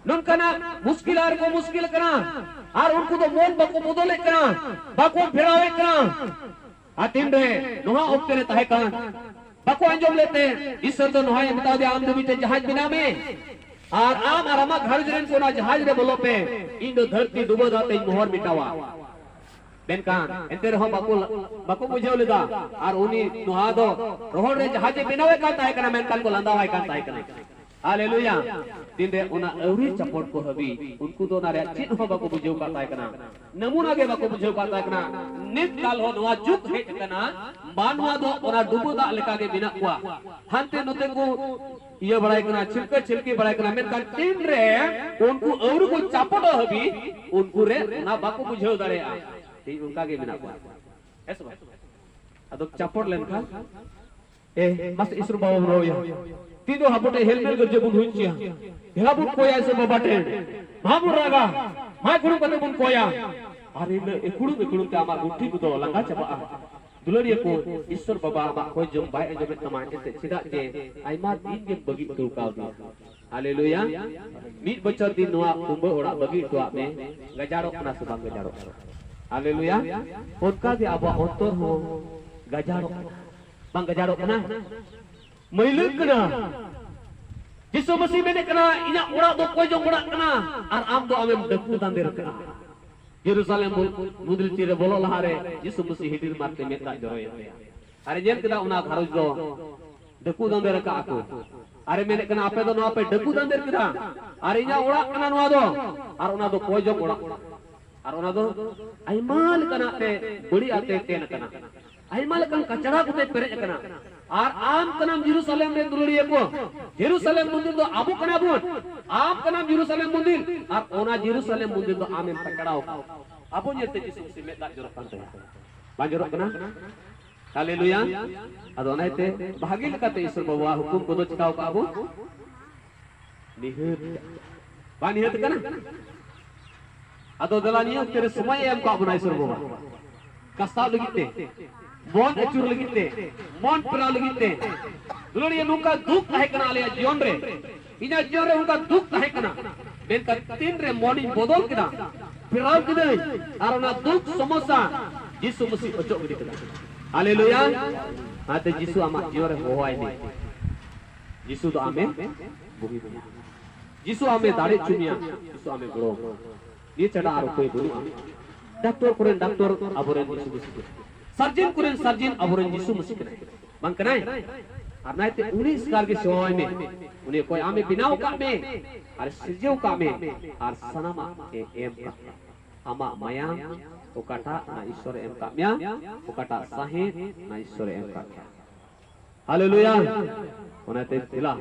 ᱱᱚᱝᱠᱟᱱᱟᱜ ᱢᱩᱥᱠᱤᱞ ᱟᱨ ᱠᱚ ᱢᱩᱥᱠᱤᱞ ᱠᱟᱱᱟ, ᱟᱨ ᱩᱱᱠᱩ ᱫᱚ ᱢᱚᱱ ᱵᱟᱠᱚ ᱵᱚᱫᱚᱞᱮᱫ ᱠᱟᱱᱟ, ᱵᱟᱠᱚ ᱯᱷᱮᱨᱟᱣᱮᱫ ᱠᱟᱱᱟ᱾ ᱟᱨ ᱛᱤᱱᱨᱮ ᱱᱚᱣᱟ ᱚᱠᱛᱮ ᱨᱮ ᱛᱟᱦᱮᱸ ᱠᱟᱱ, ᱵᱟᱠᱚ ᱟᱸᱡᱚᱢ ᱞᱮᱫ ᱛᱮ ᱤᱥᱥᱚᱨ ᱫᱚ ᱱᱚᱣᱟᱭ ᱢᱮᱛᱟ ᱫᱮᱭᱟ, ᱟᱢ ᱫᱚ ᱢᱤᱫᱴᱮᱱ ᱡᱟᱦᱟᱡᱽ ᱵᱮᱱᱟᱣ ᱢᱮ, ᱟᱨ ᱟᱢ ᱟᱨ ᱟᱢᱟᱜ ᱜᱷᱟᱨᱚᱸᱡᱽ ᱨᱮᱱ ᱠᱚ ᱚᱱᱟ ᱡᱟᱦᱟᱡᱽ ᱨᱮ ᱵᱚᱞᱚ ᱯᱮ, ᱤᱧ ᱫᱚ ᱫᱷᱟᱹᱨᱛᱤ ᱰᱩᱵᱟᱹ ᱫᱟᱜ ᱛᱮᱧ ᱢᱚᱦᱚᱨ ᱢᱮᱴᱟᱣᱟ᱾ ᱢᱮᱱᱠᱷᱟᱱ ᱮᱱᱛᱮ ᱨᱮᱦᱚᱸ ᱵᱟᱠᱚ, ᱵᱟᱠᱚ ᱵᱩᱡᱷᱟᱹᱣ ᱞᱮᱫᱟ᱾ ᱟᱨ ᱩᱱᱤ ᱱᱚᱣᱟ ᱫᱚ ᱨᱚᱦᱚᱲ ᱨᱮ ᱡᱟᱦᱟᱡᱽ ᱮ ᱵᱮᱱᱟᱣᱮᱫ ᱠᱟᱱ ᱛᱟᱦᱮᱸ ᱠᱟᱱᱟ, ᱢᱮᱱᱠᱷᱟᱱ ᱠᱚ ᱞᱟᱸᱫᱟᱣᱟᱭ ᱠᱟᱱ ᱛᱟᱦᱮᱸ ᱠᱟᱱᱟ᱾ ᱦᱟᱞᱮᱞᱩᱭᱟ᱾ ᱛᱤᱱᱨᱮ ᱚᱱᱟ ᱟᱹᱣᱨᱤ ᱪᱟᱯᱚᱴ ᱠᱚ ᱦᱟᱹᱵᱤᱡ, ᱩᱱᱠᱩ ᱫᱚ ᱚᱱᱟ ᱨᱮᱭᱟᱜ ᱪᱮᱫ ᱦᱚᱸ ᱵᱟᱠᱚ ᱵᱩᱡᱷᱟᱹᱣ ᱠᱟᱫ ᱛᱟᱦᱮᱸ ᱠᱟᱱᱟ, ᱱᱟᱢᱩᱱᱟ ᱜᱮ ᱵᱟᱠᱚ ᱵᱩᱡᱷᱟᱹᱣ ᱠᱟᱫ ᱛᱟᱦᱮᱸ ᱠᱟᱱᱟ᱾ ᱱᱤᱛ ᱠᱟᱞ ᱦᱚᱸ ᱱᱚᱣᱟ ᱡᱩᱜᱽ ᱦᱮᱡ ᱟᱠᱟᱱᱟ, ᱢᱟᱱᱣᱟ ᱫᱚ ᱚᱱᱟ ᱰᱩᱵᱟᱹ ᱫᱟᱜ ᱞᱮᱠᱟ ᱜᱮ ᱢᱮᱱᱟᱜ ᱠᱚᱣᱟ᱾ ᱦᱟᱱᱛᱮ ᱱᱚᱛᱮ ᱠᱚ ᱤᱭᱟᱹ ᱵᱟᱲᱟᱭ ᱠᱟᱱᱟ, ᱪᱷᱤᱞᱠᱟᱹ ᱪᱷᱤᱞᱠᱤ ᱵᱟᱲᱟᱭ ᱠᱟᱱᱟ, ᱢᱮᱱᱠᱷᱟᱱ ᱛᱤᱱᱨᱮ ᱩᱱᱠᱩ ᱟᱹᱣᱨᱤ ᱠᱚ ᱪᱟᱯᱚᱴᱚᱜ ᱦᱟᱹᱵᱤᱡ, ᱩᱱᱠᱩ ᱨᱮ ᱚᱱᱟ ᱵᱟᱠᱚ ᱵᱩᱡᱷᱟᱹᱣ ᱫᱟᱲᱮᱭᱟᱜᱼᱟ᱾ ᱴᱷᱤᱠ ᱚᱱᱠᱟ ᱜᱮ ᱢᱮᱱᱟᱜ ᱠᱚᱣᱟ, ᱦᱮᱸ ᱥᱮ ᱵᱟᱝ? ᱟᱫᱚ ᱪᱟᱯᱚᱴ ᱞᱮᱱᱠᱷᱟᱱ, ᱮ, ᱢᱟᱥᱮ ᱤᱥᱚᱨ ᱵᱟᱵᱟ ᱵᱚᱱ ᱨᱚᱲ ᱟᱭᱟ᱾ ᱛᱤ ᱫᱚ ᱦᱟᱯᱚᱴᱮ ᱦᱮᱞᱢᱮᱞ ᱜᱟᱹᱨᱡᱟᱹ ᱵᱚᱱ ᱦᱩᱭ ᱦᱚᱪᱚᱭᱟ᱾ ᱫᱮᱞᱟ ᱵᱚᱱ ᱠᱚᱭᱟ ᱤᱥᱚᱨ ᱵᱟᱵᱟ ᱴᱷᱮᱱ᱾ ᱢᱟ ᱵᱚᱱ ᱨᱟᱜᱟ᱾ ᱢᱟ ᱠᱩᱲᱩᱢ ᱠᱟᱛᱮ ᱵᱚᱱ ᱠᱚᱭᱟ᱾ ᱟᱨ ᱤᱱᱟᱹ ᱮᱠᱩᱲᱩᱢ ᱮᱠᱩᱲᱩᱢ ᱛᱮ ᱟᱢᱟᱜ ᱜᱩᱱᱴᱷᱤ ᱠᱚᱫᱚ ᱞᱟᱸᱜᱟ ᱪᱟᱵᱟᱜᱼᱟ᱾ ᱫᱩᱞᱟᱹᱲᱤᱭᱟᱹ ᱠᱚ, ᱤᱥᱚᱨ ᱵᱟᱵᱟ ᱟᱢᱟᱜ ᱠᱚᱭ ᱡᱚᱢ ᱵᱟᱭ ᱟᱸᱡᱚᱢᱮᱫ ᱛᱟᱢᱟ, ᱮᱱᱛᱮ ᱪᱮᱫᱟᱜ ᱡᱮ ᱟᱭᱢᱟ ᱫᱤᱱ ᱜᱮᱢ ᱵᱟᱹᱜᱤ ᱦᱚᱴᱚ ᱠᱟᱣᱫᱮᱭᱟ᱾ ᱦᱟᱞᱮᱞᱩᱭᱟ᱾ ᱢᱤᱫ ᱵᱚᱪᱷᱚᱨ ᱫᱤᱱ ᱱᱚᱣᱟ ᱠᱩᱢᱵᱟᱹ ᱚᱲᱟᱜ ᱵᱟᱹᱜᱤ ᱦᱚᱴᱚᱣᱟᱜ ᱢᱮ, ᱜᱟᱡᱟᱲᱚᱜ ᱠᱟᱱᱟ ᱥᱮ ᱵᱟᱝ ᱜᱟᱡᱟᱲᱚᱜ ᱠᱟᱱᱟ? ᱦᱟᱞᱮᱞᱩᱭᱟ᱾ ᱚᱱᱠᱟ ᱜᱮ ᱟᱵᱚᱣᱟᱜ ᱚᱱᱛᱚᱨ ᱦᱚᱸ ᱜᱟᱡᱟᱲᱚᱜ ᱠᱟᱱᱟ, ᱵᱟᱝ ᱜᱟᱡᱟᱲᱚᱜ ᱠᱟᱱᱟ? ᱢᱟᱹᱭᱞᱟᱹᱜ ᱠᱟᱱᱟ᱾ ᱡᱤᱥᱩ ᱢᱟᱹᱥᱤ ᱢᱮᱱᱮᱫ ᱠᱟᱱᱟ, "ᱤᱧᱟᱜ ᱚᱲᱟᱜ ᱫᱚ ᱚᱠᱚᱭ ᱡᱚᱝ ᱚᱲᱟᱜ ᱠᱟᱱᱟ?" ᱟᱨ ᱟᱢ ᱫᱚ ᱟᱢᱮᱢ ᱰᱟᱹᱠᱩ ᱫᱟᱸᱫᱮᱨ ᱠᱟᱜᱼᱟ᱾ ᱡᱮᱨᱩᱥᱟᱞᱮᱢ ᱵᱚ-, ᱢᱚᱱᱫᱤᱨ ᱛᱤᱨᱮ ᱵᱚᱞᱚᱜ ᱞᱟᱦᱟᱨᱮ ᱡᱤᱥᱩ ᱢᱟᱹᱥᱤ ᱦᱤᱰᱤᱨ ᱢᱟᱨᱛᱮ ᱢᱮᱫ ᱫᱟᱜ ᱡᱚᱨᱚᱭᱮᱱ ᱛᱟᱭᱟ᱾ ᱟᱨᱮ ᱧᱮᱞ ᱠᱮᱫᱟ ᱚᱱᱟ ᱜᱷᱟᱨᱚᱸᱡᱽ ᱫᱚ ᱰᱟᱹᱠᱩ ᱫᱟᱸᱫᱮᱨ ᱟᱠᱟᱫᱼᱟ ᱠᱚ᱾ ᱟᱨᱮ ᱢᱮᱱᱮᱫ ᱠᱟᱱᱟ, "ᱟᱯᱮ ᱫᱚ ᱱᱚᱣᱟ ᱯᱮ ᱰᱟᱹᱠᱩ ᱫᱟᱸᱫᱮᱨ ᱠᱮᱫᱟ, ᱟᱨ ᱤᱧᱟᱜ ᱚᱲᱟᱜ ᱠᱟᱱᱟ ᱱᱚᱣᱟ ᱫᱚ, ᱟᱨ ᱚᱱᱟ ᱫᱚ ᱚᱠᱚᱭ ᱡᱚᱝ ᱚᱲᱟᱜ ᱠᱟᱱᱟ?" ᱟᱨ ᱚᱱᱟ ᱫᱚ ᱟᱭᱢᱟ ᱞᱮᱠᱟᱱᱟᱜ ᱛᱮ ᱵᱟᱹᱲᱤᱡ ᱟᱛᱮ ᱛᱮᱱ ᱟᱠᱟᱱᱟ, ᱟᱭᱢᱟ ᱞᱮᱠᱟᱱ ᱠᱟᱪᱲᱟ ᱠᱚᱛᱮ ᱯᱮᱨᱮᱡ ᱟᱠᱟᱱᱟ᱾ ᱟᱨ ᱟᱢ ᱠᱟᱱᱟᱢ ᱡᱮᱨᱩᱥᱟᱞᱮᱢ ᱨᱮ ᱫᱩᱞᱟᱹᱲᱤᱭᱟᱹ ᱠᱚ, ᱡᱮᱨᱩᱥᱟᱞᱮᱢ ᱢᱚᱱᱫᱤᱨ ᱫᱚ ᱟᱵᱚ ᱠᱟᱱᱟ ᱵᱚᱱ᱾ ᱟᱢ ᱠᱟᱱᱟᱢ ᱡᱮᱨᱩᱥᱟᱞᱮᱢ ᱢᱚᱱᱫᱤᱨ, ᱟᱨ ᱚᱱᱟ ᱡᱮᱨᱩᱥᱟᱞᱮᱢ ᱢᱚᱱᱫᱤᱨ ᱫᱚ ᱟᱢᱮᱢ ᱠᱟᱪᱲᱟᱣ ᱟᱠᱟᱫᱟ᱾ ᱟᱵᱚ ᱧᱮᱞᱛᱮ ᱡᱤᱥᱩ ᱢᱟᱹᱥᱤ ᱢᱮᱫ ᱫᱟᱜ ᱡᱚᱨᱚᱜ ᱠᱟᱱ ᱛᱟᱭᱟ, ᱵᱟᱝ ᱡᱚᱨᱚᱜ ᱠᱟᱱᱟ? ᱦᱟᱞᱮᱞᱩᱭᱟ᱾ ᱟᱫᱚ ᱚᱱᱟᱛᱮ ᱵᱷᱟᱜᱮ ᱞᱮᱠᱟᱛᱮ ᱤᱥᱚᱨ ᱵᱟᱵᱟᱣᱟᱜ ᱦᱩᱠᱩᱢ ᱠᱚᱫᱚ ᱪᱤᱠᱟᱹᱣ ᱠᱟᱜᱼᱟ ᱵᱚ? ᱱᱤᱦᱟᱹᱛ᱾ ᱵᱟᱝ ᱱᱤᱦᱟᱹᱛ ᱠᱟᱱᱟ? ᱟᱫᱚ ᱫᱮᱞᱟ ᱱᱤᱭᱟᱹ ᱚᱠᱛᱮ ᱨᱮ ᱥᱚᱢᱚᱭ ᱮ ᱮᱢ ᱠᱟᱜ ᱵᱚᱱᱟ ᱤᱥᱚᱨ ᱵᱟᱵᱟ᱾ ᱠᱟᱥᱟᱣ ᱞᱟᱹᱜᱤᱫ ᱛᱮ, ᱢᱚᱱ ᱟᱹᱪᱩᱨ ᱞᱟᱹᱜᱤᱫ ᱛᱮ, ᱢᱚᱱ ᱯᱷᱮᱨᱟᱣ ᱞᱟᱹᱜᱤᱫ ᱛᱮ᱾ ᱫᱩᱞᱟᱹᱲᱤᱭᱟᱹ, ᱱᱚᱝᱠᱟ ᱫᱩᱠ ᱛᱟᱦᱮᱸ ᱠᱟᱱᱟ ᱟᱞᱮᱭᱟᱜ ᱡᱤᱭᱚᱱ ᱨᱮ, ᱤᱧᱟᱹᱜ ᱡᱤᱭᱚᱱ ᱨᱮ ᱚᱱᱠᱟ ᱫᱩᱠ ᱛᱟᱦᱮᱸ ᱠᱟᱱᱟ, ᱢᱮᱱᱠᱷᱟᱱ ᱛᱤᱱᱨᱮ ᱢᱚᱱᱤᱧ ᱵᱚᱫᱚᱞ ᱠᱮᱫᱟ, ᱯᱷᱮᱨᱟᱣ ᱠᱤᱫᱟᱹᱧ, ᱟᱨ ᱚᱱᱟ ᱫᱩᱠ ᱥᱚᱢᱚᱥᱥᱟ ᱡᱤᱥᱩ ᱢᱟᱹᱥᱤ ᱚᱪᱚᱜ ᱜᱤᱰᱤ ᱠᱮᱫᱟ᱾ ᱦᱟᱞᱮᱞᱩᱭᱟ᱾ ᱚᱱᱟᱛᱮ ᱡᱤᱥᱩ ᱟᱢᱟᱜ ᱡᱤᱭᱚᱱ ᱨᱮ ᱦᱚᱦᱚᱣᱟᱭ ᱢᱮ᱾ ᱡᱤᱥᱩ ᱫᱚ ᱟᱢᱮ ᱵᱩᱜᱤ ᱢᱮᱭᱟ᱾ ᱡᱤᱥᱩ ᱟᱢᱮ ᱫᱟᱲᱮ ᱦᱚᱪᱚ ᱢᱮᱭᱟ᱾ ᱡᱤᱥᱩ ᱟᱢᱮ ᱜᱚᱲᱚ ᱟᱢᱟ᱾ ᱱᱤᱭᱟᱹ ᱪᱷᱟᱰᱟ ᱟᱨ ᱩᱯᱟᱹᱭ ᱵᱟᱹᱱᱩᱜᱼᱟ᱾ ᱰᱟᱠᱛᱚᱨ ᱠᱚᱨᱮᱱ ᱰᱟᱠᱛᱚᱨ ᱟᱵᱚᱨᱮᱱ ᱡᱤᱥᱩ ᱢᱟᱹᱥᱤ ᱠᱟᱱᱟᱭ᱾ ᱥᱟᱨᱡᱮᱱ ᱠᱚᱨᱮᱱ ᱥᱟᱨᱡᱮᱱ ᱟᱵᱚᱨᱮᱱ ᱡᱤᱥᱩ ᱢᱟᱹᱥᱤ ᱠᱟᱱᱟᱭ᱾ ᱵᱟᱝ ᱠᱟᱱᱟᱭ? ᱟᱨ ᱱᱟᱭᱛᱮ ᱩᱱᱤ ᱮᱥᱠᱟᱨ ᱜᱮ ᱥᱮᱵᱟᱣᱟᱭ ᱢᱮ᱾ ᱩᱱᱤ ᱚᱠᱚᱭ ᱟᱢᱮ ᱵᱮᱱᱟᱣ ᱟᱠᱟᱫ ᱢᱮ ᱟᱨ ᱥᱤᱨᱡᱟᱹᱣ ᱟᱠᱟᱫ ᱢᱮ ᱟᱨ ᱥᱟᱱᱟᱢᱟᱜ ᱮ ᱮᱢ ᱟᱠᱟᱫ ᱢᱮ᱾ ᱟᱢᱟᱜ ᱢᱟᱭᱟᱢ ᱚᱠᱟᱴᱟᱜ ᱚᱱᱟ ᱤᱥᱥᱚᱨᱮ ᱮᱢ ᱟᱠᱟᱫ ᱢᱮᱭᱟ, ᱚᱠᱟᱴᱟᱜ ᱥᱟᱦᱮᱸᱫ ᱚᱱᱟ ᱤᱥᱥᱚᱨᱮ ᱮᱢ ᱟᱠᱟᱫ ᱢᱮᱭᱟ᱾ ᱦᱟᱞᱮᱞᱩᱭᱟ᱾ ᱚᱱᱟᱛᱮ ᱫᱮᱞᱟ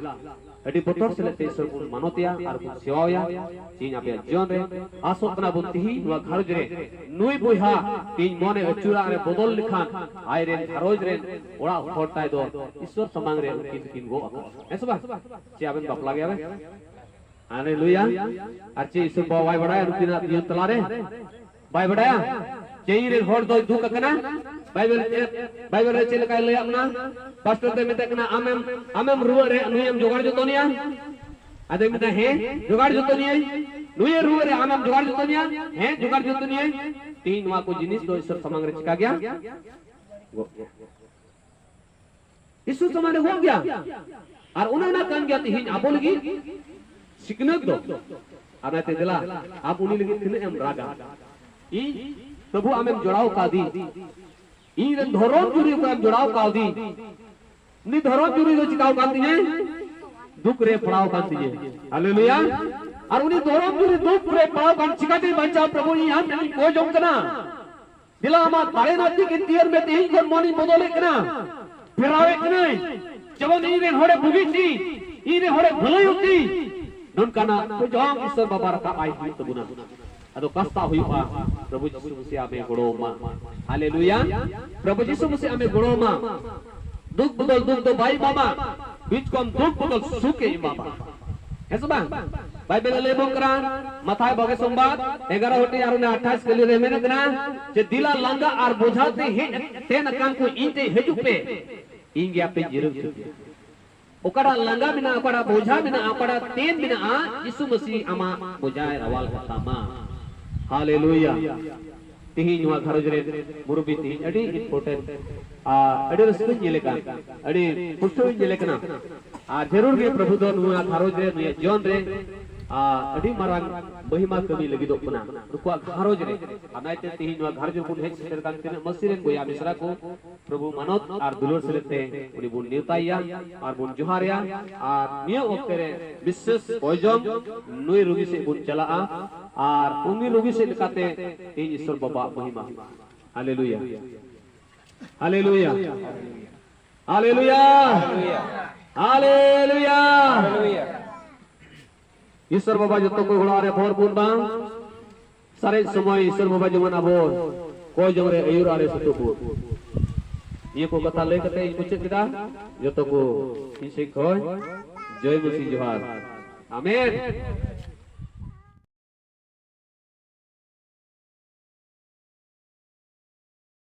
ᱟᱹᱰᱤ ᱵᱚᱛᱚᱨ ᱥᱮᱞᱮᱫ ᱛᱮ ᱤᱥᱥᱚᱨ ᱵᱚᱱ ᱢᱟᱱᱚᱛᱮᱭᱟ ᱟᱨ ᱵᱚᱱ ᱥᱮᱵᱟᱣᱟᱭᱟ᱾ ᱛᱮᱦᱮᱧ ᱟᱯᱮᱭᱟᱜ ᱡᱤᱭᱚᱱ ᱨᱮ ᱟᱥᱚᱜ ᱠᱟᱱᱟ ᱵᱚᱱ, ᱛᱮᱦᱮᱧ ᱱᱚᱣᱟ ᱜᱷᱟᱨᱚᱸᱡᱽ ᱨᱮ ᱱᱩᱭ ᱵᱚᱭᱦᱟ ᱛᱮᱦᱮᱧ ᱢᱚᱱᱮ ᱟᱹᱪᱩᱨᱟᱜ ᱨᱮ ᱵᱚᱫᱚᱞ ᱞᱮᱠᱷᱟᱱ ᱟᱡ ᱨᱮᱱ ᱜᱷᱟᱨᱚᱸᱡᱽ ᱨᱮᱱ ᱚᱲᱟᱜ ᱦᱚᱲ ᱛᱟᱭ ᱫᱚ ᱤᱥᱥᱚᱨ ᱥᱟᱢᱟᱝ ᱨᱮ ᱩᱱᱠᱤᱱ ᱠᱤᱱ ᱜᱚᱜ ᱟᱠᱟᱱᱟ᱾ ᱦᱮᱸ ᱥᱮ ᱵᱟᱝ? ᱪᱮ ᱟᱵᱮᱱ ᱵᱟᱯᱞᱟ ᱜᱮᱭᱟ ᱵᱮᱱ? ᱦᱟᱞᱮᱞᱩᱭᱟ᱾ ᱟᱨ ᱪᱮᱫ ᱤᱥᱩ ᱵᱟᱵᱟᱭ ᱵᱟᱲᱟᱭᱟ ᱱᱩᱠᱤᱱᱟᱜ ᱡᱤᱭᱚᱱ ᱛᱟᱞᱟᱨᱮ? ᱵᱟᱭ ᱵᱟᱲᱟᱭᱟ᱾ ᱪᱮ ᱤᱧ ᱨᱮᱱ ᱦᱚᱲ ᱫᱚᱭ ᱫᱩᱠ ᱟᱠᱟᱱᱟ? ᱵᱟᱭᱵᱮᱞ ᱪᱮᱫ, ᱵᱟᱭᱵᱮᱞ ᱨᱮ ᱪᱮᱫ ᱞᱮᱠᱟᱭ ᱞᱟᱹᱭᱟᱜ ᱵᱚᱱᱟ? ᱯᱟᱥᱴᱚᱨ ᱫᱚᱭ ᱢᱮᱛᱟᱜ ᱠᱟᱱᱟ, "ᱟᱢᱮᱢ, ᱟᱢᱮᱢ ᱨᱩᱣᱟᱹᱜ ᱨᱮ ᱱᱩᱭᱮᱢ ᱡᱚᱜᱟᱲ ᱡᱚᱛᱚᱱᱮᱭᱟ?" ᱟᱫᱚᱭ ᱢᱮᱛᱟᱜ, "ᱦᱮᱸ, ᱡᱚᱜᱟᱲ ᱡᱚᱛᱚᱱᱮᱭᱟᱹᱧ᱾ ᱱᱩᱭᱮ ᱨᱩᱣᱟᱹᱜ ᱨᱮ ᱟᱢᱮᱢ ᱡᱚᱜᱟᱲ ᱡᱚᱛᱚᱱᱮᱭᱟ?" "ᱦᱮᱸ, ᱡᱚᱜᱟᱲ ᱡᱚᱛᱚᱱᱮᱭᱟᱹᱧ᱾" ᱛᱮᱦᱮᱧ ᱱᱚᱣᱟ ᱠᱚ ᱡᱤᱱᱤᱥ ᱫᱚ ᱤᱥᱚᱨ ᱥᱟᱢᱟᱝ ᱨᱮ ᱪᱤᱠᱟ ᱜᱮᱭᱟ? ᱜᱚᱜ ᱜᱮᱭᱟ᱾ ᱤᱥᱩ ᱥᱟᱢᱟᱝ ᱨᱮ ᱜᱚᱜ ᱜᱮᱭᱟ᱾ ᱟᱨ ᱚᱱᱮ ᱚᱱᱟ ᱠᱟᱱ ᱜᱮᱭᱟ ᱛᱮᱦᱮᱧ ᱟᱵᱚ ᱞᱟᱹᱜᱤᱫ ᱥᱤᱠᱷᱱᱟᱹᱛ ᱫᱚ᱾ ᱟᱨ ᱚᱱᱟᱛᱮ ᱫᱮᱞᱟ, ᱟᱢ ᱩᱱᱤ ᱞᱟᱹᱜᱤᱫ ᱛᱤᱱᱟᱹᱜ ᱮᱢ ᱨᱟᱜᱟ? ᱤᱧ ᱯᱨᱚᱵᱷᱩ ᱟᱢᱮᱢ ᱡᱚᱲᱟᱣ ᱠᱟᱣᱫᱤᱧ, ᱤᱧ ᱨᱮᱱ ᱫᱷᱚᱨᱚᱢ ᱡᱩᱨᱤ ᱚᱠᱚᱭᱮᱢ ᱡᱚᱲᱟᱣ ᱠᱟᱣᱫᱤᱧ, ᱩᱱᱤ ᱫᱷᱚᱨᱚᱢ ᱡᱩᱨᱤ ᱫᱚ ᱪᱤᱠᱟᱣ ᱠᱟᱱ ᱛᱤᱧᱟᱹ? ᱫᱩᱠ ᱨᱮ ᱯᱟᱲᱟᱣ ᱠᱟᱱ ᱛᱤᱧᱟᱹ᱾ ᱦᱟᱞᱮᱞᱩᱭᱟ᱾ ᱟᱨ ᱩᱱᱤ ᱫᱷᱚᱨᱚᱢ ᱡᱩᱨᱤ ᱫᱩᱠ ᱨᱮ ᱯᱟᱲᱟᱣ ᱠᱟᱱ ᱪᱤᱠᱟᱛᱮ ᱵᱟᱧᱪᱟᱣ? ᱯᱨᱚᱵᱷᱩ, ᱤᱧ ᱟᱢ ᱴᱷᱮᱱ ᱤᱧ ᱠᱚᱭ ᱡᱚᱝ ᱠᱟᱱᱟ᱾ ᱫᱮᱞᱟ ᱟᱢᱟᱜ ᱫᱟᱲᱮ ᱨᱮᱱᱟᱜ ᱛᱤ ᱠᱤᱱ ᱛᱤᱭᱟᱹᱨ ᱢᱮ, ᱛᱮᱦᱮᱧ ᱠᱷᱚᱱ ᱢᱚᱱᱤᱧ ᱵᱚᱫᱚᱞᱮᱫ ᱠᱟᱱᱟ, ᱯᱷᱮᱨᱟᱣᱮᱫ ᱠᱟᱹᱱᱟᱹᱧ, ᱡᱮᱢᱚᱱ ᱤᱧ ᱨᱮᱱ ᱦᱚᱲᱮ ᱵᱩᱜᱤ ᱛᱤᱧ, ᱤᱧ ᱨᱮᱱ ᱦᱚᱲᱮ ᱵᱷᱟᱹᱞᱟᱹᱭ ᱛᱤᱧ, ᱱᱚᱝᱠᱟᱱᱟᱜ ᱠᱚ ᱡᱚᱢ ᱤᱥᱚᱨ ᱵᱟᱵᱟ ᱨᱟᱠᱟᱵ ᱟᱭ ᱦᱩᱭᱩᱜ ᱛᱟᱵᱚᱱᱟ᱾ ᱟᱫᱚ ᱠᱟᱥᱛᱟ ᱦᱩᱭᱩᱜᱼᱟ, ᱯᱨᱚᱵᱷᱩ ᱡᱤᱥᱩ ᱢᱟᱥᱤ ᱟᱢᱮ ᱜᱚᱲᱚ ᱢᱟ᱾ ᱦᱟᱞᱮᱞᱩᱭᱟ᱾ ᱯᱨᱚᱵᱷᱩ ᱡᱤᱥᱩ ᱢᱟᱥᱤ ᱟᱢᱮ ᱜᱚᱲᱚ ᱢᱟ᱾ ᱫᱩᱠ ᱵᱚᱫᱚᱞ ᱫᱩᱠ ᱫᱚ ᱵᱟᱭ ᱮᱢᱟᱢᱟ, ᱵᱤᱪᱠᱚᱢ ᱫᱩᱠ ᱵᱚᱫᱚᱞ ᱥᱩᱠ ᱮ ᱮᱢᱟᱢᱟ᱾ ᱦᱮᱸ ᱥᱮ ᱵᱟᱝ? ᱵᱟᱭᱵᱮᱞ ᱮ ᱞᱟᱹᱭ ᱵᱚᱱ ᱠᱟᱱᱟ, ᱢᱟᱛᱷᱟᱭ ᱵᱟᱜᱮ ᱥᱚᱢᱵᱟᱫ ᱮᱜᱟᱨᱚ ᱜᱚᱴᱮᱡ ᱟᱨ ᱚᱱᱟ ᱟᱴᱷᱟᱥ ᱠᱟᱹᱞᱤ ᱨᱮ ᱢᱮᱱᱮᱫ ᱠᱟᱱᱟ ᱡᱮ, "ᱫᱤᱞᱟ ᱞᱟᱸᱜᱟ ᱟᱨ ᱵᱳᱡᱷᱟ ᱛᱮ ᱦᱮᱡ ᱛᱮᱱ ᱟᱠᱟᱱ ᱠᱚ ᱤᱧ ᱴᱷᱮᱱ ᱦᱤᱡᱩᱜ ᱯᱮ, ᱤᱧ ᱜᱮ ᱟᱯᱮ ᱡᱤᱨᱟᱹᱣ ᱦᱚᱪᱚ ᱯᱮᱭᱟ᱾" ᱚᱠᱟᱴᱟᱜ ᱞᱟᱸᱜᱟ ᱢᱮᱱᱟᱜᱼᱟ, ᱚᱠᱟᱴᱟᱜ ᱵᱳᱡᱷᱟ ᱢᱮᱱᱟᱜᱼᱟ, ᱚᱠᱟᱴᱟᱜ ᱛᱮᱱ ᱢᱮᱱᱟᱜᱼᱟ, ᱭᱤᱥᱩ ᱢᱟᱹᱥᱤ ᱟᱢᱟᱜ ᱵᱳᱡᱷᱟᱭ ᱨᱟᱣᱟᱞ ᱠᱟᱛᱟᱢᱟ᱾ ᱦᱟᱞᱮᱞᱩᱭᱟ᱾ ᱛᱮᱦᱮᱧ ᱱᱚᱣᱟ ᱜᱷᱟᱨᱚᱸᱡᱽ ᱨᱮ ᱢᱩᱨᱩᱵᱤ ᱛᱮᱦᱮᱧ ᱟᱹᱰᱤ important, ᱟᱨ ᱟᱹᱰᱤ ᱨᱟᱹᱥᱠᱟᱹᱧ ᱧᱮᱞᱮ ᱠᱟᱱ, ᱟᱹᱰᱤ ᱯᱩᱥᱴᱟᱹᱣᱤᱧ ᱧᱮᱞᱮ ᱠᱟᱱᱟ᱾ ᱟᱨ ᱡᱟᱹᱨᱩᱲ ᱜᱮ ᱯᱨᱚᱵᱷᱩ ᱫᱚ ᱱᱚᱣᱟ ᱜᱷᱟᱨᱚᱸᱡᱽ ᱨᱮ, ᱱᱩᱭᱟᱜ ᱡᱤᱭᱚᱱ ᱨᱮ ᱟᱨ ᱟᱹᱰᱤ ᱢᱟᱨᱟᱝ ᱢᱚᱦᱤᱢᱟ ᱠᱟᱹᱢᱤ ᱞᱟᱹᱜᱤᱫᱚᱜ ᱠᱟᱱᱟ ᱱᱩᱠᱩᱣᱟᱜ ᱜᱷᱟᱨᱚᱸᱡᱽ ᱨᱮ᱾ ᱟᱨ ᱱᱟᱭᱛᱮ ᱛᱮᱦᱮᱧ ᱱᱚᱣᱟ ᱜᱷᱟᱨᱚᱸᱡᱽ ᱨᱮᱵᱚᱱ ᱦᱮᱡ ᱥᱮᱴᱮᱨ ᱠᱟᱱ ᱛᱤᱱᱟᱹᱜ ᱢᱟᱹᱥᱤ ᱨᱮᱱ ᱵᱚᱭᱦᱟ ᱢᱤᱥᱨᱟ ᱠᱚ, ᱯᱨᱚᱵᱷᱩ ᱢᱟᱱᱚᱛ ᱟᱨ ᱫᱩᱞᱟᱹᱲ ᱥᱮᱞᱮᱫ ᱛᱮ ᱩᱱᱤ ᱵᱚᱱ ᱱᱮᱣᱛᱟᱭᱮᱭᱟ ᱟᱨ ᱵᱚᱱ ᱡᱚᱦᱟᱨᱮᱭᱟ᱾ ᱟᱨ ᱱᱤᱭᱟᱹ ᱚᱠᱛᱮ ᱨᱮ ᱵᱤᱥᱮᱥ ᱠᱚᱭᱡᱚᱱ ᱱᱩᱭ ᱨᱩᱜᱤ ᱥᱮᱫ ᱵᱚᱱ ᱪᱟᱞᱟᱜᱼᱟ ᱟᱨ ᱩᱱᱤ ᱨᱩᱜᱤ ᱥᱮᱫ ᱞᱮᱠᱟᱛᱮ ᱛᱮᱦᱮᱧ ᱤᱥᱚᱨ ᱵᱟᱵᱟᱣᱟᱜ ᱢᱚᱦᱤᱢᱟ᱾ ᱦᱟᱞᱮᱞᱩᱭᱟ, ᱦᱟᱞᱮᱞᱩᱭᱟ, ᱦᱟᱞᱮᱞᱩᱭᱟ, ᱦᱟᱞᱮᱞᱩᱭᱟ᱾ ᱤᱥᱚᱨ ᱵᱟᱵᱟ ᱡᱚᱛᱚ ᱠᱚ ᱚᱲᱟᱜ ᱨᱮ ᱵᱷᱚᱨ ᱵᱚᱱ ᱢᱟ᱾ ᱥᱟᱨᱮᱡ ᱥᱚᱢᱚᱭ ᱤᱥᱚᱨ ᱵᱟᱵᱟ ᱡᱮᱢᱚᱱ ᱟᱵᱚ ᱠᱚᱭ ᱡᱚᱝ ᱨᱮ ᱟᱹᱭᱩᱨ ᱟᱨᱮ ᱥᱩᱛᱩᱜ ᱵᱚᱱ᱾ ᱱᱤᱭᱟᱹ ᱠᱚ ᱠᱟᱛᱷᱟ ᱞᱟᱹᱭ ᱠᱟᱛᱮ ᱤᱧ ᱢᱩᱪᱟᱹᱫ ᱠᱮᱫᱟ᱾ ᱡᱚᱛᱚ ᱠᱚ ᱤᱧ ᱥᱮᱫ ᱠᱷᱚᱱ ᱡᱚᱭ ᱢᱟᱹᱥᱤ ᱡᱚᱦᱟᱨ᱾ ᱟᱢᱮᱱ᱾